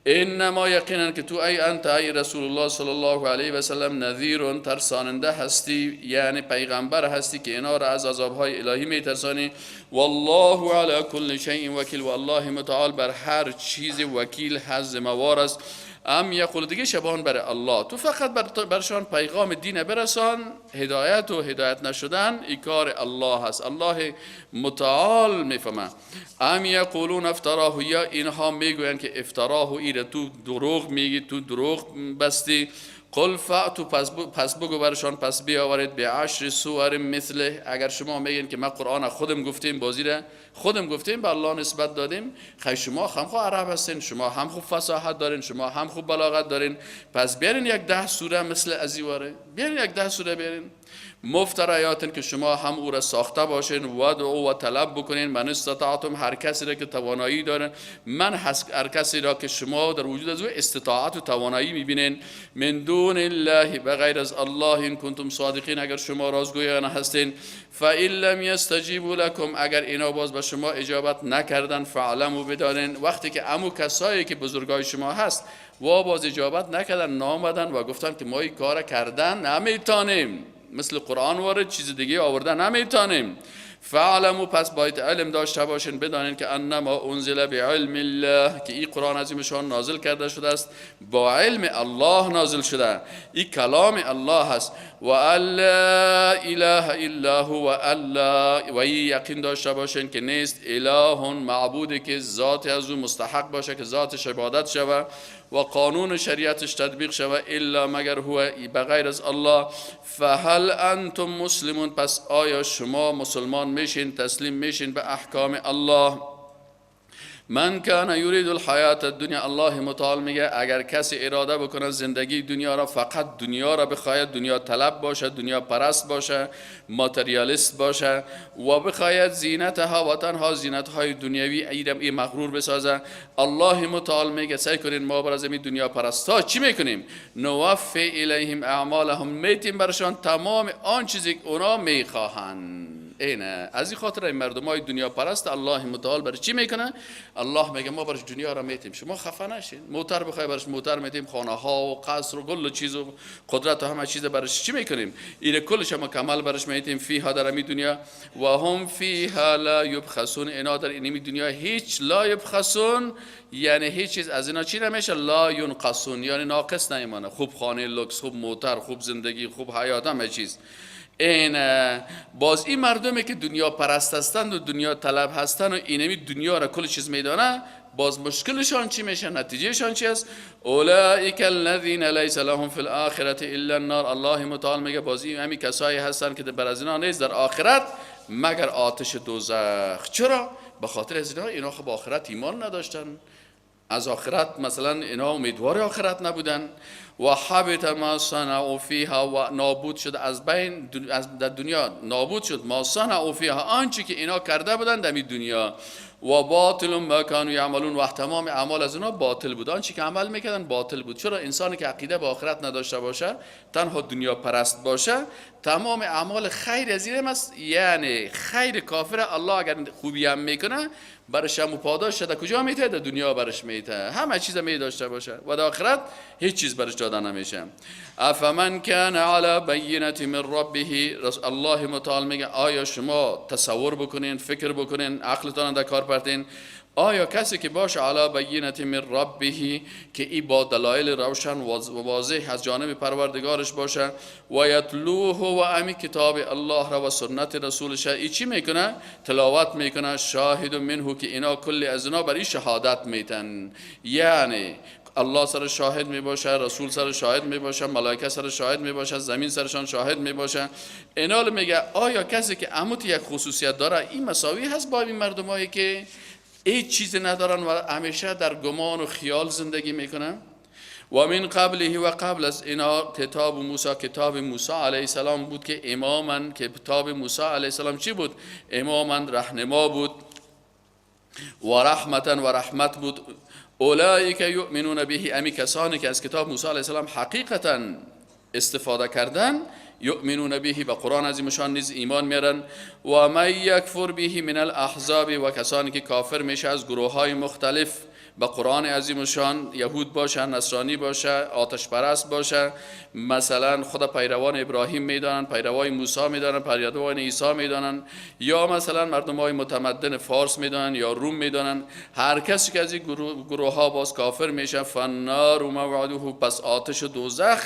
انما، یقینا که تو ای انت ای رسول الله صلی الله علیه و سلم، نذیر، ترساننده هستی، یعنی پیغمبر هستی که اینا را از عذابهای الهی میترسانی. والله علی کل شیء وکیل، و الله متعال بر هر چیز وکیل هست، ذمه‌وار است. ام یقول، دیگه شبان بر الله، تو فقط برشان پیغام دین برسان، هدایت و هدایت نشدن ای کار الله هست، الله متعال میفهمه. ام یقولون افتراه، یا اینها میگویند که افتراه، ایره تو دروغ میگی، تو دروغ بستی. قل فأتوا، پس بگو برشان، پس بیاورید، بعشر سور مثله. اگر شما میگین که ما قرآن خودم گفتیم، بازی را خودم گفتیم، به الله نسبت دادیم، خی شما هم خوب عرب هستین، شما هم خوب فصاحت دارین، شما هم خوب بلاغت دارین، پس بیارین یک 10 سوره مثل ازیواره بیارین، یک 10 سوره بیارین، مفتریات، که شما هم او را ساخته باشین، وادعوا، و طلب بکنین، من استطعتم، هر کسی را که توانایی داره، من هر کسی را که شما در وجود از او استطاعت و توانایی میبینین، من دون الله، بغیر از الله، ان کنتم صادقین، اگر شما رازگویان هستین. فإن لم یستجیبوا لکم، اگر اینا باز به شما اجابت نکردن، فاعلموا، بدانین، وقتی که امو کسایی که بزرگای شما هست و باز اجابت نکردن، نامدن و گفتن که ما این کار کردن نمیتونیم، مثل قرآن وارد چیز دیگه آورده نمیتونیم، فاعلموا، پس باید علم داشته باشین، بدانین که انما انزل بعلم الله، که این قرآن عظیم شان نازل کرده شده است، با علم الله نازل شده، این کلام الله است. و ان لا اله الا هو، و الا، و یقین داشته باشین که نیست اله، معبودی که ذات از او مستحق باشه که ذاتش عبادت شوه و قانون شریعتش تطبیق شوه، الا، مگر، هو، بغیر از الله. فهل انتم مسلمون، پس آیا شما مسلمان میشین، تسلیم میشین به احکام الله؟ من کان یرید الحیات الدنیا، الله متعال میگه اگر کسی اراده بکنه زندگی دنیا را، فقط دنیا را بخواهد، دنیا طلب باشه، دنیا پرست باشه، materialist باشه و بخواهد زینتها و تنها زینت های دنیوی ایرم ای مغرور بسازه، الله متعال میگه سیل کنین، ما بر از این دنیا پرستا چی میکنیم؟ نوف الیهم اعمالهم، میتیم برشان تمام آن چیزی که اونا میخواهند. اینه از این خاطر این مردمای دنیا پرست الله متعال برای چی میکنه؟ الله میگه ما برش دنیا را میتیم، شما خفه نشین. موتر بخوای برش موتر میتیم، خانه ها و قصر و گل و چیز و قدرت و همه چیز برش چی میکنیم؟ این کلش مکمل برش میتیم. فیها در امی دنیا، و هم فیها لا یبخسون، اینا در اینمی دنیا هیچ لا یبخسون، یعنی هیچ چیز از اینا چی نمیشه؟ لا ینقصون، یعنی ناقص نمیمانه. خوب خانه لوکس، خوب موتر، خوب زندگی، خوب حیات، همه چیز. این باز این مردمی که دنیا پرست هستند و دنیا طلب هستند و اینمی دنیا را کل چیز میدانه، باز مشکلشان چی میشه؟ نتیجهشان چی است؟ اولئک الذین لیس لهم فی الاخرة الا النار. الله متعال میگه باز این همین کسایی هستند که بر از اینا نیست در آخرت مگر آتش دوزخ. چرا؟ به خاطر از اینا خب آخرت ایمان نداشتن، از آخرت مثلا اینا امیدوار آخرت نبودن. و حبط ما صنعوا فیها، و نابود شد از بین از در دنیا نابود شد ما صنعوا فیها، آنچه که اینا کرده بودن در دنیا. و باطل ما كانوا یعملون، و تمام اعمال از اینا باطل بود، آنچه که عمل میکردن باطل بود. چرا؟ انسانی که عقیده به آخرت نداشته باشه، تنها دنیا پرست باشه، تمام اعمال خیر از این است، یعنی خیر کافر الله اگر خوبی هم میکنه برش هم پاداش در کجا میته؟ در دنیا برش میته، همه چیز می داشته باشه و در آخرت هیچ چیز برش داده نمیشه. افمن کان علی بینة من ربه، الله متعال میگه آیا شما تصور بکنین، فکر بکنین، عقلتان در کار پرتین، آیا کسی که باشه علی بینة من ربه، که ای با دلایل روشن و واضح از جانب پروردگارش باشه، و یتلوه، و امی کتاب الله را و سنت رسولش ای چی میکنه؟ تلاوت میکنه. شاهد منه، که اینا کل از اینا برای شهادت میتن، یعنی الله سر شاهد می باشه، رسول سر شاهد می باشه، ملائکه سر شاهد می باشه، زمین سرشان شاهد می باشه. اینا میگه آیا کسی که عموت یک خصوصیت داره این مساوی هست با این مردمایی که هیچ چیز ندارن و همیشه در گمان و خیال زندگی میکنن؟ و من قبله، و قبل از اینا کتاب موسی، کتاب موسی علیه السلام بود که اماما، کتاب موسی علیه السلام چی بود؟ اماما رهنما بود، و رحمتا و رحمت بود. اولئک یؤمنون به، امی کسانی که از کتاب موسی علیه السلام حقیقتا استفاده کردن، یؤمنون به، به قرآن عظیمشان نیز ایمان میارن. و من یکفر به من الاحزاب، و کسانی که کافر میشه از گروه های مختلف به قرآن عظیمشان، یهود باشه، نصرانی باشه، آتش پرست باشه، مثلا خود پیروان ابراهیم میدانن، پیروان موسی میدانن، پیروان عیسی میدانن، یا مثلا مردم های متمدن فارس میدانن یا روم میدانن، هر کسی که از این گروه ها باز کافر میشه، فالنار موعده، پس آتش دوزخ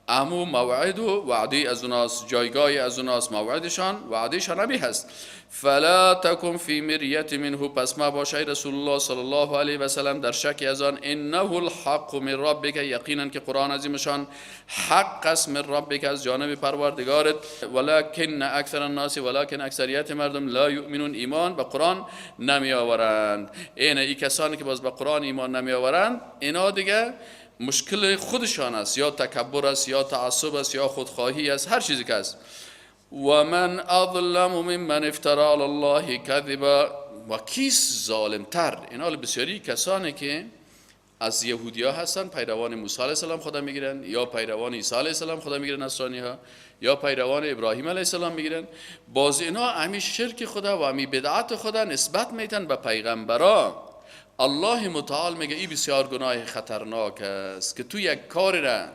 امو موعد و وعده از اوناست، جایگاه از اوناست، موعدشان وعدهشان همی هست. فلا تکن فی مریة منه، پس ما باش ای رسول الله صلی الله علیه و سلم در شک از آن. انه الحق من ربک، یقینا که قرآن عظیمشان حق است، من ربک از جانب پروردگارت. ولکن اکثر الناس، ولکن اکثریت مردم، لا یؤمنون، ایمان به قرآن نمی آورند. این ای کسانی که باز به قرآن ایمان نمی آورند، اینا دیگه مشکل خودشان است، یا تکبر است، یا تعصب است، یا خودخواهی است، هر چیزی که است. و من اظلم ممن افترا علی الله کذبا، و کیست ظالمتر؟ اینا بسیاری کسانی که از یهودیا هستن، پیروان موسی علیه السلام خدا میگیرن، یا پیروان عیسی علیه السلام خدا میگیرن نصرانی ها، یا پیروان ابراهیم علیه السلام میگیرن، باز اینا امی شرک خدا و امی بدعت خدا نسبت میتن به پیغمبرا. الله متعال میگه ای بسیار گناه خطرناک است که تو یک کار را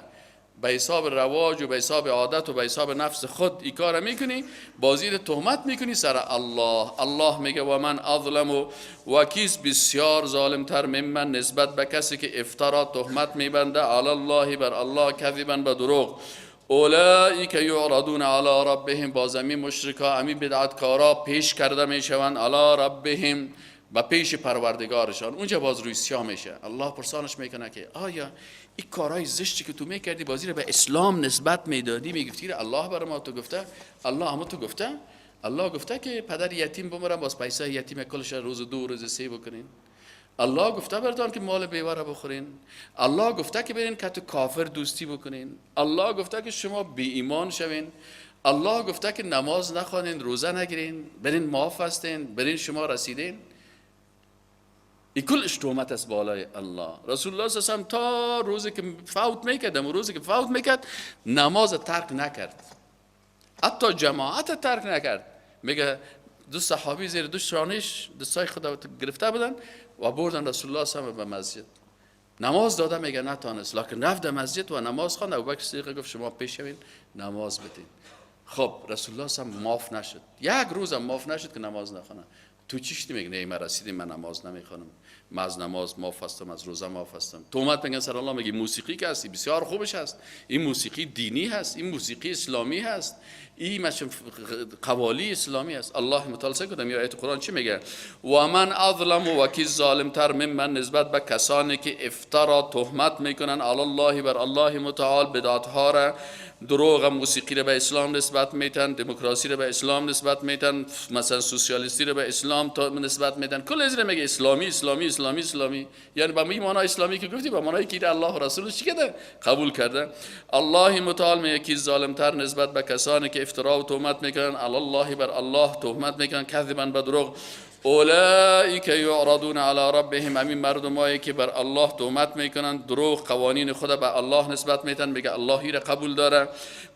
به حساب رواج و به حساب عادت و به حساب نفس خود ای کار میکنی، بازی تهمت میکنی سر الله. الله میگه و من اظلم، و کیس بسیار ظالمتر، ممن نسبت به کسی که افترا تهمت میبنده، علی الله بر الله، کذبا به دروغ. اولئک یعرضون علی ربهم، باز امی مشرکا، امی بدعتکارا پیش کرده میشوند، علی ربهم به پیش پروردگارشان. اونجا باز روی سیاه میشه، الله پرسانش میکنه که آیا این کارهای زشتی که تو میکردی بازی رو به اسلام نسبت میدادی، میگفتی الله بر ما تو گفته، الله هم تو گفته، الله گفته که پدر یتیم بمرم باز پیسه یتیم کلش روز دو روز سه بکنین، الله گفته براتون که مال بیوه را بخورین، الله گفته که برین که تو کافر دوستی بکنین، الله گفته که شما بی ایمان شوین، الله گفته که نماز نخوانین، روزه نگیرین، برین معاف هستین، برین شما رسیدین. این کلش تهمت است بالای الله. رسول الله صلی الله علیه و تا روزی که فوت میکرد، روزی که فوت میکرد نماز ترک نکرد، حتی جماعت ترک نکرد. میگه دو صحابی زیر دو شانش دستای خود گرفته بودن و بردن رسول الله صلی به مسجد. نماز داده، میگه نتانست، لکن رفت در مسجد و نماز خواند. ابوبکر صدیق گفت شما پیش شوین نماز بدین. خب رسول الله صلی معاف نشد، یک روز هم معاف نشد که نماز نخونه. تو چی میگه؟ نه من رسیدیم، من نماز نمیخوانم، من از نماز معاف هستم، از روزه معاف هستم. تهمت میگن سر الله، میگه موسیقی که هستی بسیار خوبش هست، این موسیقی دینی هست، این موسیقی اسلامی هست، این مثلا قوالی اسلامی است. الله متعال کنم یا آیت قرآن چی میگه؟ و من اظلم، و کی ظالمتر ممن نسبت به کسانی که افترا تهمت میکنن علی الله بر الله متعال، بدعت ها را، دروغ، موسیقی را به اسلام نسبت میتن، دموکراسی را به اسلام نسبت میتن، مثلا سوسیالیستی را به اسلام نسبت میتن، کل از میگه اسلامی اسلامی اسلامی اسلامی. یعنی با می معنای اسلامی که گفتی، با معنای که الله و رسولش چی کرده؟ قبول کرده. الله متعال میگه کی ظالمتر نسبت به کسانی که افترا و تهمت میکنن علی الله بر الله، تهمت میکنن کذبا به دروغ. اولئک یعرضون علی ربهم، همین مردمایی که بر الله تهمت میکنن، دروغ، قوانین خود به الله نسبت میتن، میگه اللهی را قبول داره،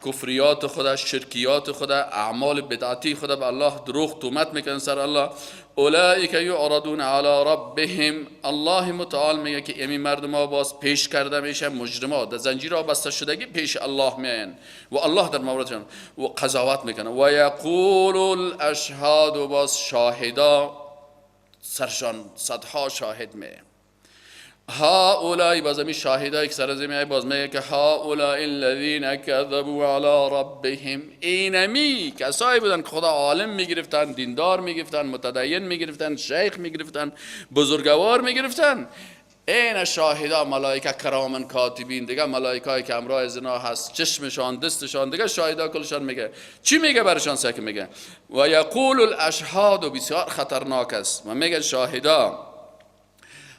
کفریات خود، شرکیات خود، اعمال بدعتی خود به الله دروغ تهمت میکنن سر الله. اولئک یعرضون علی ربهم، الله متعال میگه که همین مردم ها باز پیش کرده میشه، مجرما در زنجیرها بسته شدگی پیش الله میاین و الله در موردشان و قضاوت میکنه. و یقول الاشهاد، و باز شاهدا سرشان صدها شاهد میه. هؤلاء، باز می شاهدایی که سر از میای باز میگه که هؤلاء الذین كذبوا علی ربهم، اینمی کسایی بودن که خدا عالم میگرفتن، دیندار میگرفتن، متدین میگرفتن، شیخ میگرفتن، بزرگوار میگرفتن. این شاهدا ملائکه کرامن کاتبین، دیگه ملائکه که همراه زنا هست، چشمشان، دستشان، دیگه شاهدا کلشان میگه چی میگه برشان؟ سک میگه و یقول الاشهاد، بسیار خطرناک است، و میگه شاهدا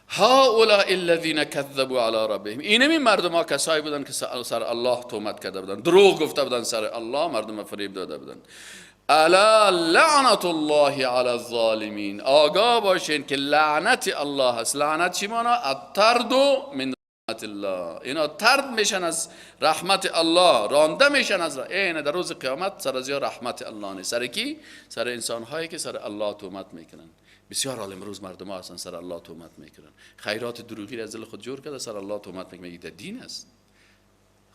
هؤلاء الذين كذبوا على ربهم، اینمی مردم ها کسایی بودن که سر الله تهمت کرده بودن، دروغ گفته بودن سر الله، مردم فریب داده بودن. الا لعنت الله علی الظالمین، آگاه باشین که لعنت الله هست. لعنت چی مانا؟ الطرد من رحمت الله، اینا طرد میشن از رحمت الله، رانده میشن از این در روز قیامت سر از رحمت الله نیست. سر کی؟ سر انسان هایی که سر الله تهمت میکنن. بسیار عالم روز مردم ها هستن سر الله تهمت میکنن، خیرات دروغی از دل خود جور کرده سر الله تهمت میکنه، میگه در دین است.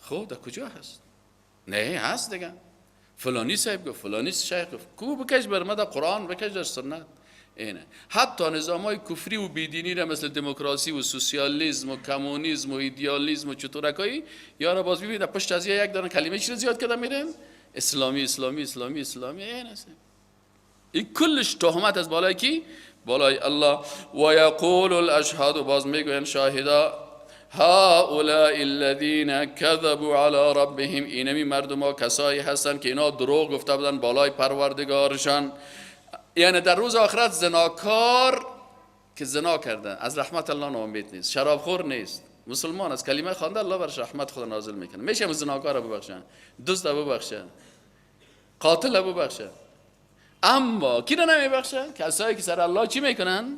خب در کجا هست؟ نه هست دیگه، فلانی صاحب گفت، فلانی شیخ گفت، کو بکش بر ما در قرآن، بکش در سنت. اینه حتی نظام های کفری و بیدینی را مثل دموکراسی و سوسیالیسم و کمونیسم و ایدئالیسم و چطورکایی یا را باز ببینید پشت از یک دانه کلمه چی زیاد کرده میرن؟ اسلامی اسلامی اسلامی اسلامی. این است، این کلش تهمت از بالای کی؟ بالای الله. و یقول الاشهاد، باز میگوین شاهدا هؤلاء الذين كذبوا على ربهم، اینمی مردم ها کسایی هستند که اینا دروغ گفته بودن بالای پروردگارشان. یعنی در روز آخرت زناکار که زنا کرده از رحمت الله ناامید نیست، شرابخور نیست، مسلمان است، کلمه خوانده، الله برش رحمت خود نازل میکنه. میشه زناکار رو ببخشن، دزد رو ببخشن، قاتل رو ببخشن، اما کی رو نمیبخشن؟ کسایی که سر الله چی میکنن؟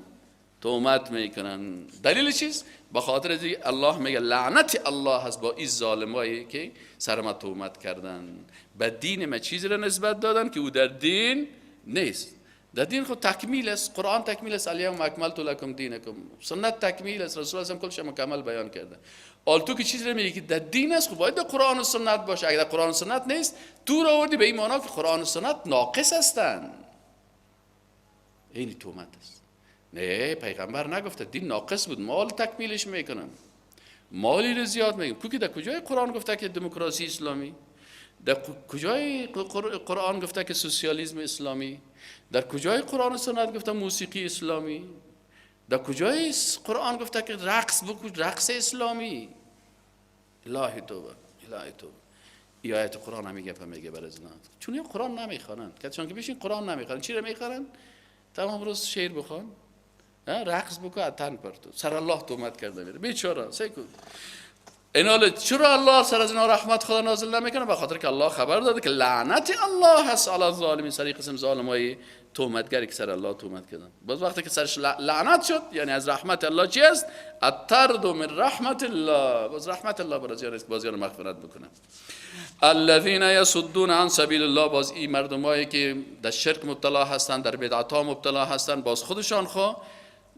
تهمت میکنن. دلیل چیست؟ به خاطر اینکه الله میگه لعنت الله هست با این ظالمایی که سر ما تهمت کردن، به دین ما چیزی را نسبت دادن که او در دین نیست. در دین خود تکمیل است، قرآن تکمیل است، الیوم اکملت لکم دینکم، سنت تکمیل است، رسول الله کلش مکمل بیان کرده. حال تو که چیزی رو میگی که در دین است، خب باید در قرآن و سنت باشه. اگر در قرآن و سنت نیست، تو رو آوردی به این معنا که قرآن و سنت ناقص هستند. این تهمت است. نه پیغمبر نگفته دین ناقص بود، مال تکمیلش میکنم، مالی رو زیاد میگم. کو که در کجای قرآن گفته که دموکراسی اسلامی؟ در کجای قرآن گفته که سوسیالیسم اسلامی؟ در کجای قرآن و سنت گفته موسیقی اسلامی؟ در کجای قرآن گفته که رقص بکن، رقص اسلامی؟ الهی توبه، الهی توبه. ای آیت قرآن هم میگه میگه بر از چون این قرآن نمیخوانند، چون که بشین قرآن نمیخوانند، چی رو میخوانند؟ تمام روز شعر بخوان، رقص بکن، تن پرتو سر الله تهمت کرده میره بیچاره. سیکو اینا چرا الله سر از اینا رحمت خدا نازل نمیکنه؟ به خاطر که الله خبر داده که لعنت الله هست علی الظالمین، سر قسم ظالمای تهمتگری که سر الله تهمت کردن. باز وقتی که سرش لعنت شد، یعنی از رحمت الله چی است؟ الطرد من رحمت الله. باز رحمت الله برای باز یار مغفرت بکنه. الذين يصدون عن سبیل الله، باز این مردمایی که در شرک مبتلا هستن، در بدعت ها مبتلا هستن، باز خودشان خو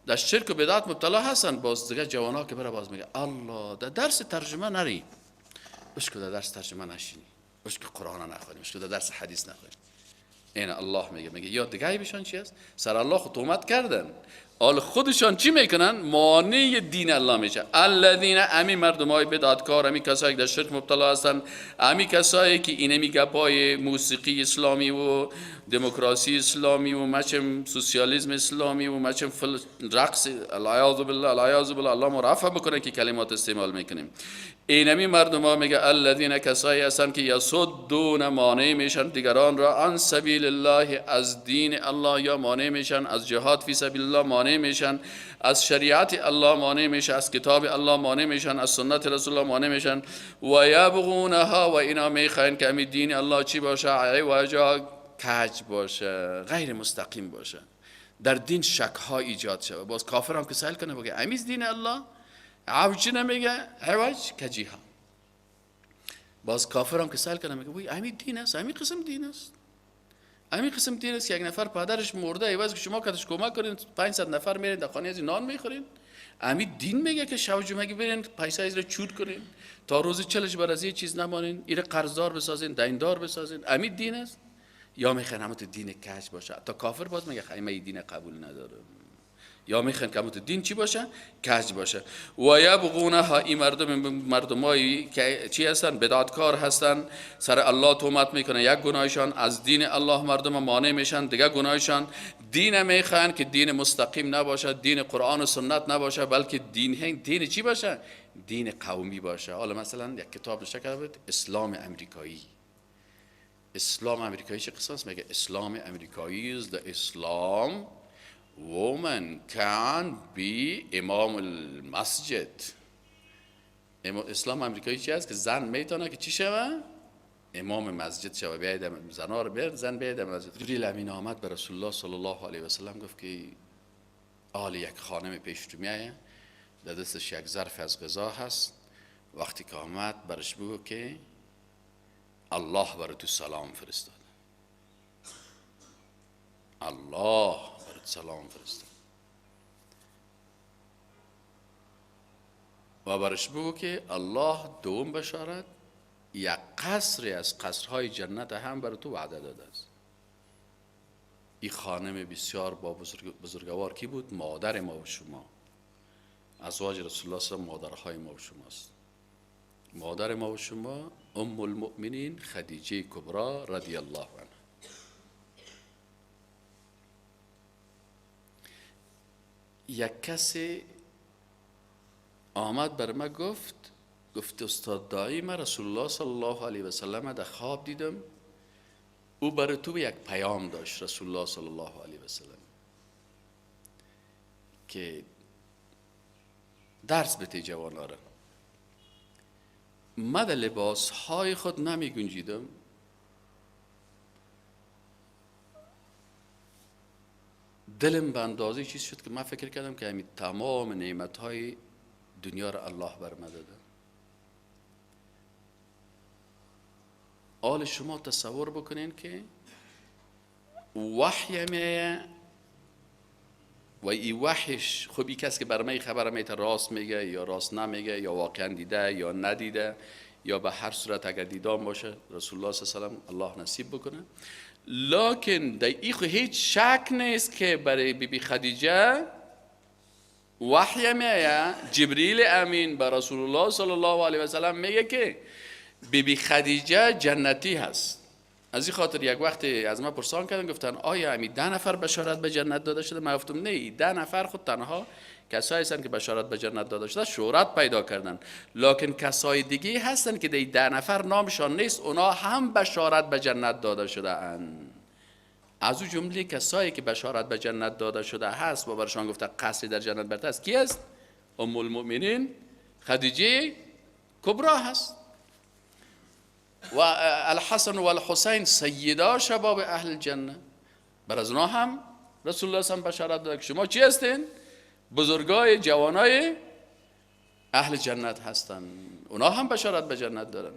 در شرک و بدعت مبتلا هستن. باز دیگه جوان ها که بره باز میگه الله در درس ترجمه نری، اشکو در درس ترجمه نشینی، اشکو قرآن نخوانی، اشکو در درس حدیث نخوانی. این الله میگه یا دیگه بشان چی است؟ سر الله خود تهمت کردن، آل خودشان چی میکنن؟ مانع دین الله میشه. الذین، امی مردمای بدعتکار، امی کسایی که در شرک مبتلا هستن، امی کسایی که اینمی گپای موسیقی اسلامی و دموکراسی اسلامی و مچم سوسیالیسم اسلامی و مچم رقص، العیاذ بالله العیاذ بالله، الله مرفع بکنه که کلمات استعمال میکنیم. اینمی مردم ها میگه الذین، کسایی هستن که یصدون، مانع میشن دیگران را، عن سبیل الله، از دین الله، یا مانع میشن از جهاد فی سبیل الله، مانع میشن از شریعت الله، مانع میشن از کتاب الله، مانع میشن از سنت رسول الله، مانع میشن. و یبغونها، و اینا میخواین که امی دین الله چی باشه؟ عوجا، کج باشه، غیر مستقیم باشه، در دین شک ها ایجاد شوه. باز کافر هم که سأل کنه بگه امیز دین الله عوج نمیگه، عوج کجی ها. باز کافر هم که سأل کنه میگه وای امی دین است، امی قسم دین است، امی قسم دین است که یک نفر پدرش مرده، عوض که شما کتش کمک کنین 500 نفر میرین در خانه از نان میخورین. امی دین میگه که شب جمعه برین پیسه از رو چور کنین تا روز چلش بر از یه چیز نمانین، ایره قرضدار بسازین، دیندار بسازین. امی دین است. یا میخوان همون دین کج باشه، تا کافر باز میگه خیمه دین قبول نداره. یا میخوان که همون دین چی باشه؟ کج باشه. و یبغونها، این مردمایی که چی هستن؟ بدعتکار هستن، سر الله تهمت میکنن، یک گناهشان از دین الله مردم مانع میشن، دیگه گناهشان دین میخوان که دین مستقیم نباشه، دین قرآن و سنت نباشه، بلکه دین چی باشه؟ دین قومی باشه. حالا مثلا یک کتاب نوشته کرده بود اسلام امریکایی. اسلام امریکایی چه قسم است؟ میگه اسلام امریکایی is the Islam woman can be امام المسجد. اسلام امریکایی چی است؟ که زن میتونه که چی شوه؟ امام مسجد شوه. بیاید زنا رو بیاد، زن بیاید مسجد. جبریل امین آمد به رسول الله صلی الله علیه و سلم گفت که آل یک خانم پیش تو میایه، در دستش یک ظرف از غذا هست، وقتی که آمد برش بگو که الله برای تو سلام فرستاد، الله برای تو سلام فرستاد، و برش بگو که الله دوم بشارت یک قصری از قصرهای جنت هم برای تو وعده داده است. این خانم بسیار با بزرگوار کی بود؟ مادر ما و شما، ازواج رسول الله صلی الله علیه و مادرهای ما و شماست. مادر ما و شما ام المؤمنین خدیجه کبرا رضی الله عنها. یک کسی آمد بر ما گفت استاد دایی من رسول الله صلی الله علیه و سلم در خواب دیدم، او برای تو یک پیام داشت رسول الله صلی الله علیه و سلم که درس بده جوانا را. من در لباس های خود نمی گنجیدم، دلم به اندازه چیز شد که من فکر کردم که همین تمام نعمت های دنیا را الله بر من داده. حال شما تصور بکنین که وحی میه و این وحیش، خب این کس که بر من خبر میته راست میگه یا راست نمیگه، یا واقعا دیده یا ندیده، یا به هر صورت اگر دیدام باشه رسول الله صلی الله علیه و سلم الله نصیب بکنه. لکن در این خو هیچ شک نیست که برای بی بی خدیجه وحی میه، جبریل امین به رسول الله صلی الله علیه و سلم میگه که بی بی خدیجه جنتی هست. از این خاطر یک وقت از ما پرسان کردن، گفتن آیا امی 10 نفر بشارت به جنت داده شده؟ من گفتم نه، 10 نفر خود تنها کسایی هستن که بشارت به جنت داده شده شهرت پیدا کردن، لکن کسای دیگه هستن که در 10 نفر نامشان نیست، اونا هم بشارت به جنت داده شده اند. از او جمله کسایی که بشارت به جنت داده شده هست و برشان گفته قصری در جنت برته است کی است؟ ام المؤمنین خدیجه کبرا هست. و الحسن و الحسین سیدا شباب اهل الجنه. بر از اونا هم رسول الله هم بشارت داد که شما چی هستین؟ بزرگای جوانای اهل جنت هستن. اونا هم بشارت به جنت دارن.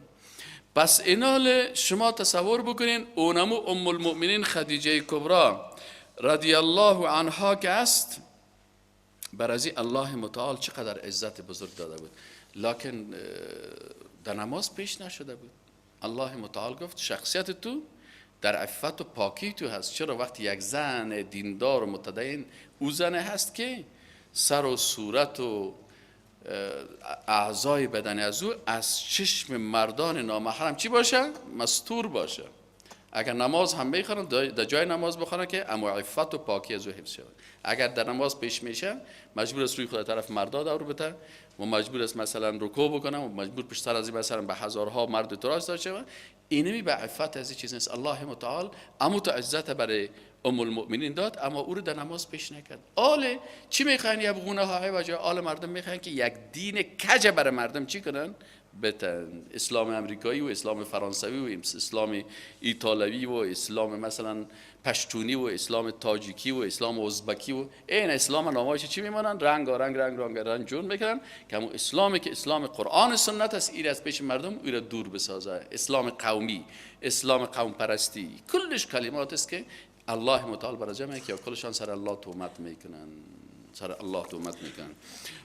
پس اینال شما تصور بکنین اونمو ام المؤمنین خدیجه کبرا رضی الله عنها که است، بر از الله متعال چقدر عزت بزرگ داده بود، لکن در نماز پیش نشده بود. الله متعال گفت شخصیت تو در عفت و پاکی تو هست. چرا وقتی یک زن دیندار و متدین، او زن هست که سر و صورت و اعضای بدن از او از چشم مردان نامحرم چی باشه؟ مستور باشه. اگر نماز هم میخوانن در جای نماز بخوانن که اما عفت و پاکی از او حفظ شود. اگر در نماز پیش میشه مجبور است روی خود طرف مردا دور بده و مجبور است مثلا رکوع بکنه و مجبور پشت سر از مثلا به هزارها مرد تراش داشته شود. اینمی به عفت از این چیز نیست. الله متعال امو تو عزت برای ام المؤمنین داد، اما او رو در نماز پیش نکرد. آل چی میخواین؟ یبغونها عوجا. آل مردم میخواین که یک دین کج برای مردم چی کنن؟ بتن. اسلام امریکایی و اسلام فرانسوی و اسلام ایتالوی و اسلام مثلا پشتونی و اسلام تاجیکی و اسلام ازبکی و این اسلام نامایش چی میمانن؟ رنگ رنگ رنگ رنگ رنگ جون میکنن که همون اسلامی که اسلام قرآن سنت است ایر از پیش مردم او را دور بسازه. اسلام قومی، اسلام قوم پرستی، کلش کلمات است که الله متعال برای جمع که کلشان سر الله تهمت میکنن، سر الله تهمت میکنن.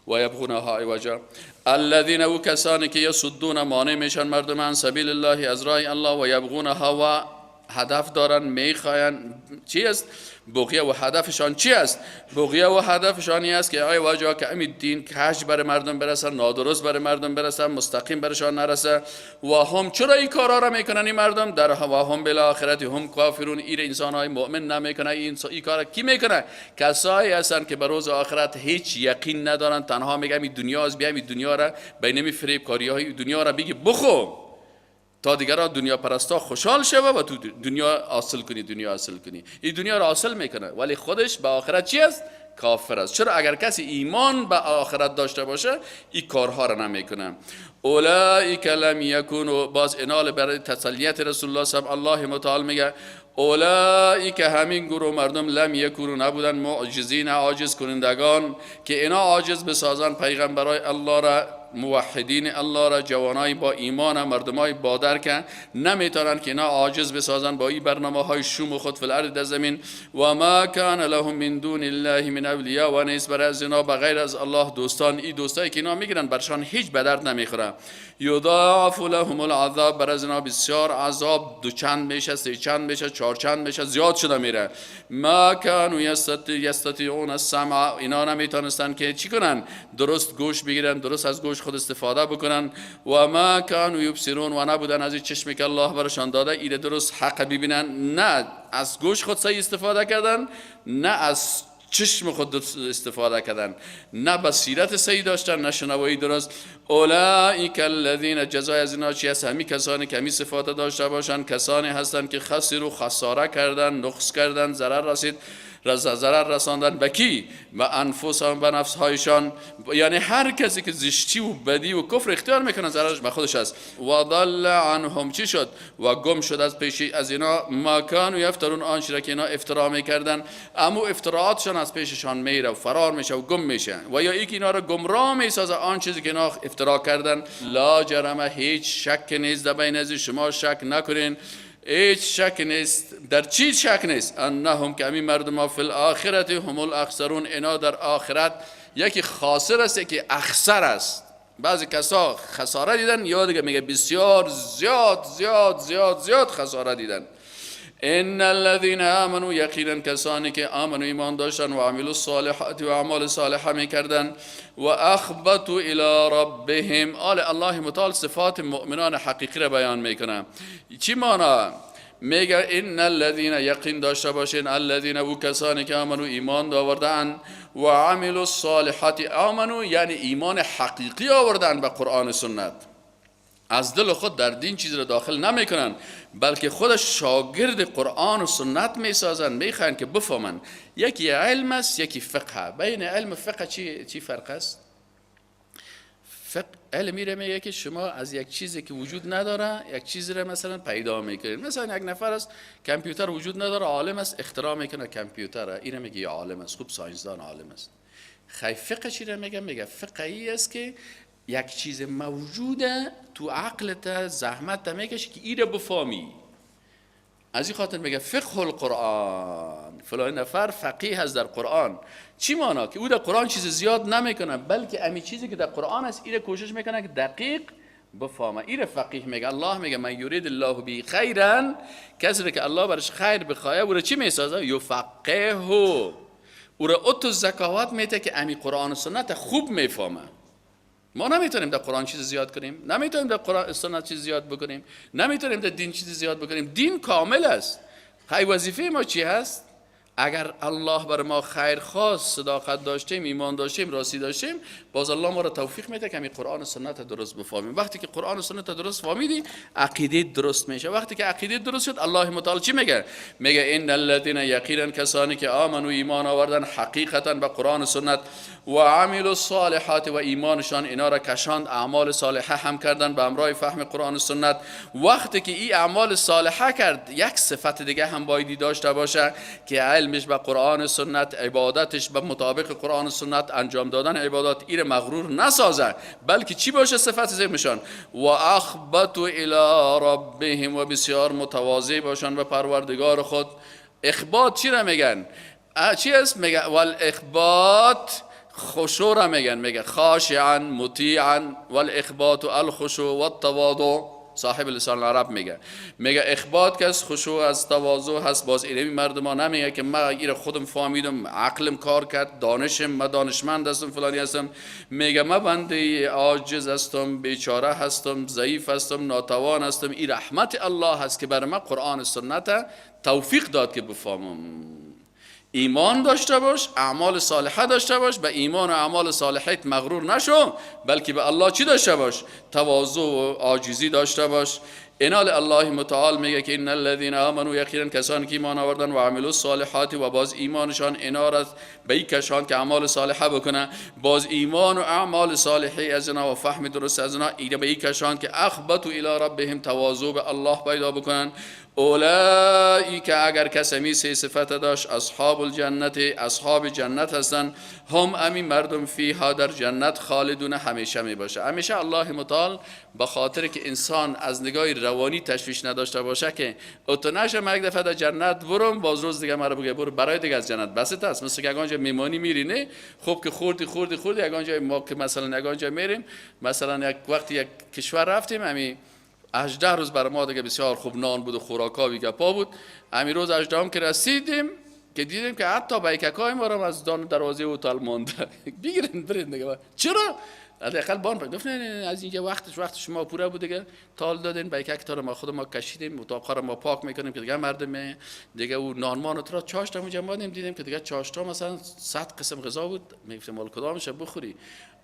و یبغونها عوجا الذین، او کسانی که یصدون مانع میشن مردم عن سبیل الله از راه الله، و یبغونها و هدف دارن میخواین چی است؟ بغیه و هدفشان چی است؟ بغیه و هدفشان است که عوجا که امی دین کج بر مردم برسه، نادرست بر مردم برسه، مستقیم برشان نرسه. و هم چرا این کارا را میکنن این مردم؟ در و هم بالآخرت هم کافرون. ایر انسان های مؤمن نمیکنه. این کارا کی میکنه؟ کسایی هستن که به روز آخرت هیچ یقین ندارن، تنها میگم این دنیا است، بیام این دنیا را بینمی فریب کاری های دنیا را بگی بخو تا دیگران دنیا پرستا خوشحال شوه و تو دنیا حاصل کنی، دنیا حاصل کنی. این دنیا را حاصل میکنه ولی خودش به آخرت چی است؟ کافر است. چرا اگر کسی ایمان به آخرت داشته باشه این کارها را نمیکنه. اولئک لم یکونوا، باز انال برای تسلیت رسول الله صلی الله متعال میگه اولئک همین گروه مردم لم یکونوا نبودن معجزین عاجز کنندگان که اینا عاجز بسازن پیغمبرای الله را، موحدین الله را، جوانای با ایمان، مردمای با درک نمیتونن که اینا عاجز بسازن با این برنامه های شوم خود فی الارض در زمین. و ما کان لهم من دون الله من اولیا، و نیست برای از اینا بغیر از الله دوستان. این دوستایی که اینا میگیرن برشان هیچ به درد نمیخوره. یضاعف لهم العذاب، بر از اینا بسیار عذاب دو چند میشه، سه چند میشه، چهار چند میشه، زیاد شده میره. ما کانوا یستطیعون السمع، اینا نمیتونستن که چی کنن؟ درست گوش بگیرن، درست از گوش خود استفاده بکنن. و ما کانوا یبصرون، و نبودن از این چشمی که الله برشان داده ایره درست حق ببینن، نه از گوش خود صحیح استفاده کردن، نه از چشم خود استفاده کردن، نه بصیرت صحیح داشتن، نه شنوایی درست. اولئک الذین، جزای از اینا چی است؟ همین کسانی که همین صفات داشته باشن، کسانی هستند که خسروا خساره کردن، نقص کردن، ضرر رسید، ضرر رساندن به کی؟ به انفسهم، به نفسهایشان. یعنی هر کسی که زشتی و بدی و کفر اختیار میکنه ضررش به خودش است. و ضل عنهم، چی شد؟ و گم شد از پیش از اینا ما کانوا یفترون، آنچه را که اینا افترا میکردن، اما افتراعاتشان از پیششان میره و فرار میشه و گم میشه، و یا اینکه اینا را گمراه میسازه آن چیزی که اینا افترا کردن. لا جرم، هیچ شک نیست در بین از شما، شک نکنین، هیچ شک نیست. در چی شک نیست؟ انهم که همین مردم ها فی الاخرت هم الاخسرون، اینا در آخرت یکی خاسر است یکی اخسر است. بعضی کسا خساره دیدن، یا دیگه میگه بسیار زیاد زیاد زیاد زیاد خساره دیدن. ان الذين آمنوا، یقینا کسانی که آمنوا ایمان داشتن و عملوا الصالحات و اعمال صالحه میکردن و اخبتوا الى ربهم. آل الله متعال صفات مؤمنان حقیقی را بیان میکنه. چی معنا؟ میگه ان الذين، یقین داشته باشین، الذين او کسانی که آمنوا ایمان آوردن و عملوا الصالحات، آمنوا یعنی ایمان حقیقی آوردن به قرآن و سنت، از دل خود در دین چیز را داخل نمیکنن، بلکه خودش شاگرد قرآن و سنت میسازن، میخواین که بفهمن. یکی علم است، یکی فقه. بین علم و فقه چی فرق است؟ فقه علمی را میگه که شما از یک چیزی که وجود نداره یک چیزی را مثلا پیدا میکنید. مثلا یک نفر است، کامپیوتر وجود نداره، عالم است، اختراع میکنه کامپیوتر، اینو میگه عالم است، خوب science دان عالم است. خی فقه چی را میگه؟ میگه فقه ای است که یک چیز موجوده تو عقلت زحمت میکشی که ایره بفهمی. از این خاطر میگه فقه القرآن، فلان نفر فقیه هست در قرآن. چی معنا؟ که او در قرآن چیز زیاد نمیکنه، بلکه امی چیزی که در قرآن است ایره کوشش میکنه که دقیق بفهمه. ایره فقیه میگه. الله میگه من یرید الله به خیرا، کسی که الله برش خیر بخواه او را چی میسازه؟ یفقهه، او را اتو ذکاوت میته که امی قرآن و سنت خوب میفهمه. ما نمیتونیم در قرآن چیز زیاد کنیم، نمیتونیم در قرآن سنت چیز زیاد بکنیم، نمیتونیم در دین چیز زیاد بکنیم. دین کامل است. خی وظیفه ما چی هست؟ اگر الله بر ما خیر خواست، صداقت داشتیم، ایمان داشتیم، راستی داشتیم، باز الله ما را توفیق میده که همین قرآن و سنت درست بفهمیم. وقتی که قرآن و سنت درست فهمیدی، عقیده درست میشه. وقتی که عقیده درست شد، الله متعال چی میگه؟ میگه ان الذين یقینا کسانی که آمنوا، ایمان آوردن، حقیقتا به قرآن و سنت، و عملوا الصالحات، و ایمانشان اینا را کشاند، اعمال صالحه هم کردن به همراه فهم قرآن و سنت. وقتی که این اعمال صالحه کرد، یک صفت دیگه هم بایدی داشته باشه که علمش به قرآن و سنت، عبادتش به مطابق قرآن و سنت انجام دادن عبادات، ایر مغرور نسازه، بلکه چی باشه صفت زمشان؟ و اخبتوا الی ربهم، و بسیار متواضع باشن به پروردگار خود. اخبات چی را میگن؟ چی است؟ میگه والاخبات خشوع را میگن. میگه خاشعا مطیعا، والاخبات الخشوع والتواضع. صاحب لسان العرب میگه، میگه اخبات که از خشوع از تواضع هست. باز اینمی مردم ها نمیگه که من ایره خودم فهمیدم، عقلم کار کرد، دانشم، من دانشمند هستم، فلانی هستم. میگه من بنده عاجز هستم، بیچاره هستم، ضعیف هستم، ناتوان هستم. این رحمت الله هست که بر من قرآن و سنت توفیق داد که بفهمم. ایمان داشته باش، اعمال صالحه داشته باش، به ایمان و اعمال صالحت مغرور نشو، بلکه به الله چی داشته باش؟ تواضع و عاجزی داشته باش. اینال الله متعال میگه که ان الذين آمنوا، یقینا کسانی که ایمان آوردن، و عملوا الصالحات، و باز ایمانشان اینا را به این کشان که اعمال صالحه بکنه، باز ایمان و اعمال صالحه از اینا و فهم درست از اینا اینا به این کشان که اخبتوا الی ربهم، تواضع به الله پیدا بکنن. اولئک، اگر کسمی سه صفت داشت، اصحاب الجنت، اصحاب جنت هستن. هم امی مردم فیها، در جنت، خالدون، همیشه می باشه، همیشه. الله متعال به خاطر که انسان از نگاه روانی تشویش نداشته باشه که اتو نشه من یک دفعه در جنت برم، باز روز دیگه مرا بگه برو برای دیگه از جنت بس است. مثل که اگه میمانی میری، نه خوب که خوردی خوردی خوردی، اگه ما که مثلا اگه میریم، مثلا یک وقتی یک کشور رفتیم، امی 18 روز برای ما دیگه بسیار خوب نان بود و خوراکا و گپا بود. همین روز 18 که رسیدیم که دیدیم که حتی بیککای ما رو از دان دروازه هتل مانده، بگیرین برین دیگه. چرا؟ حداقل بان گفت نه نه، از اینجا وقتش وقت شما پوره بود دیگه، تال دادین بیکک تا رو ما خود ما کشیدیم، اتاق رو ما پاک میکنیم که دیگه مردم دیگه او نانمان رو چاشت اونجا مادیم، دیدیم که دیگه چاشتا مثلا 100 قسم غذا بود، میگفتیم مال کدامش بخوری؟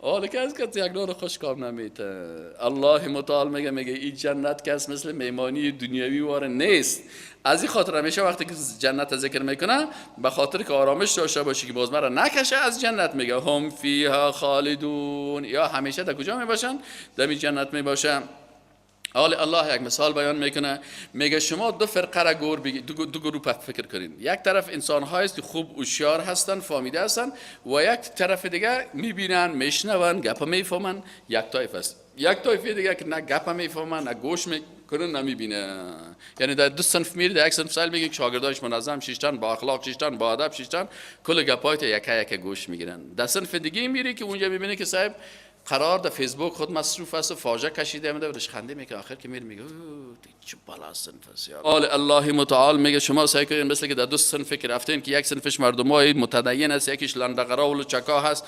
حالا که از که یک نان خوش کام نمیته. الله متعال میگه، میگه این جنت کس مثل میمانی دنیوی واره نیست. از این خاطر همیشه وقتی که جنت ذکر میکنه، به خاطر که آرامش داشته باشی که باز مرا نکشه از جنت، میگه هم فیها خالدون. یا همیشه در کجا میباشن؟ در جنت میباشن. حال الله یک مثال بیان میکنه، میگه شما دو فرقه را گور دو گروه فکر کنین. یک طرف انسان است که خوب هوشیار هستن، فهمیده هستن، و یک طرف دیگه میبینن، میشنون، گپ میفهمن، یک طایف است. یک طایفه دیگه که نه گپ میفهمن، نه گوش میکنن، نمیبینه. یعنی در دو صنف میری، در یک صنف سایل میگه که شاگردایش منظم شیشتن، با اخلاق شیشتن، با ادب شیشتن، کل گپایت یک یک گوش میگیرن. در صنف دیگه میری که اونجا میبینی که صاحب قرار در فیسبوک خود مصروف است و فاجعه کشیده میده و خنده میکنه. آخر که میره میگه چه بالا صنف است. حال الله متعال میگه شما سعی کنید مثل که در دو صنف که رفتین که یک صنفش مردمای متدین است، یکیش لندقرا و چکا هست،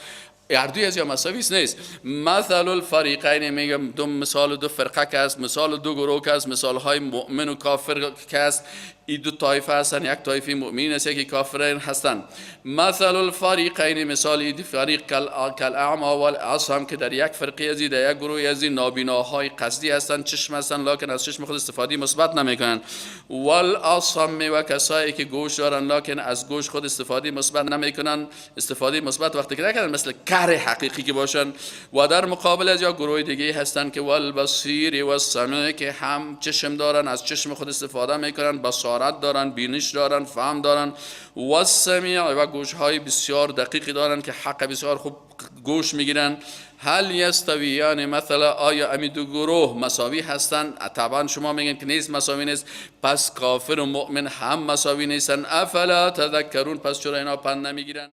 هر دوی از یا مساوی نیست. مثل الفریقین، میگم دو مثال دو فرقه که است، مثال دو گروه که است، مثال های مؤمن و کافر که است. این دو طایفه هستن، یک طایفه مؤمن است، یکی کافرین هستن. مثل الفریقین، مثال این فریق، کالاعمی والاصم، که در یک فرقه ازی، در یک گروه ازی نابیناهای قصدی هستن، چشم هستن لکن از چشم خود استفاده مثبت نمیکنن، والاصم، و کسایی که گوش دارن لکن از گوش خود استفاده مثبت نمیکنن. استفاده مثبت وقتی که نکردن مثل کر. شهر حقیقی که باشن. و در مقابل از یا گروه دیگه هستن که والبصیر والسمیع، که هم چشم دارن، از چشم خود استفاده میکنن، بصارت دارن، بینش دارن، فهم دارن، والسمیع و گوش های بسیار دقیقی دارن که حق بسیار خوب گوش میگیرن. هل یستویان مثلا، آیا امی دو گروه مساوی هستند؟ طبعا شما میگن که نیست، مساوی نیست. پس کافر و مؤمن هم مساوی نیستن. افلا تذکرون، پس چرا اینا پند نمیگیرن؟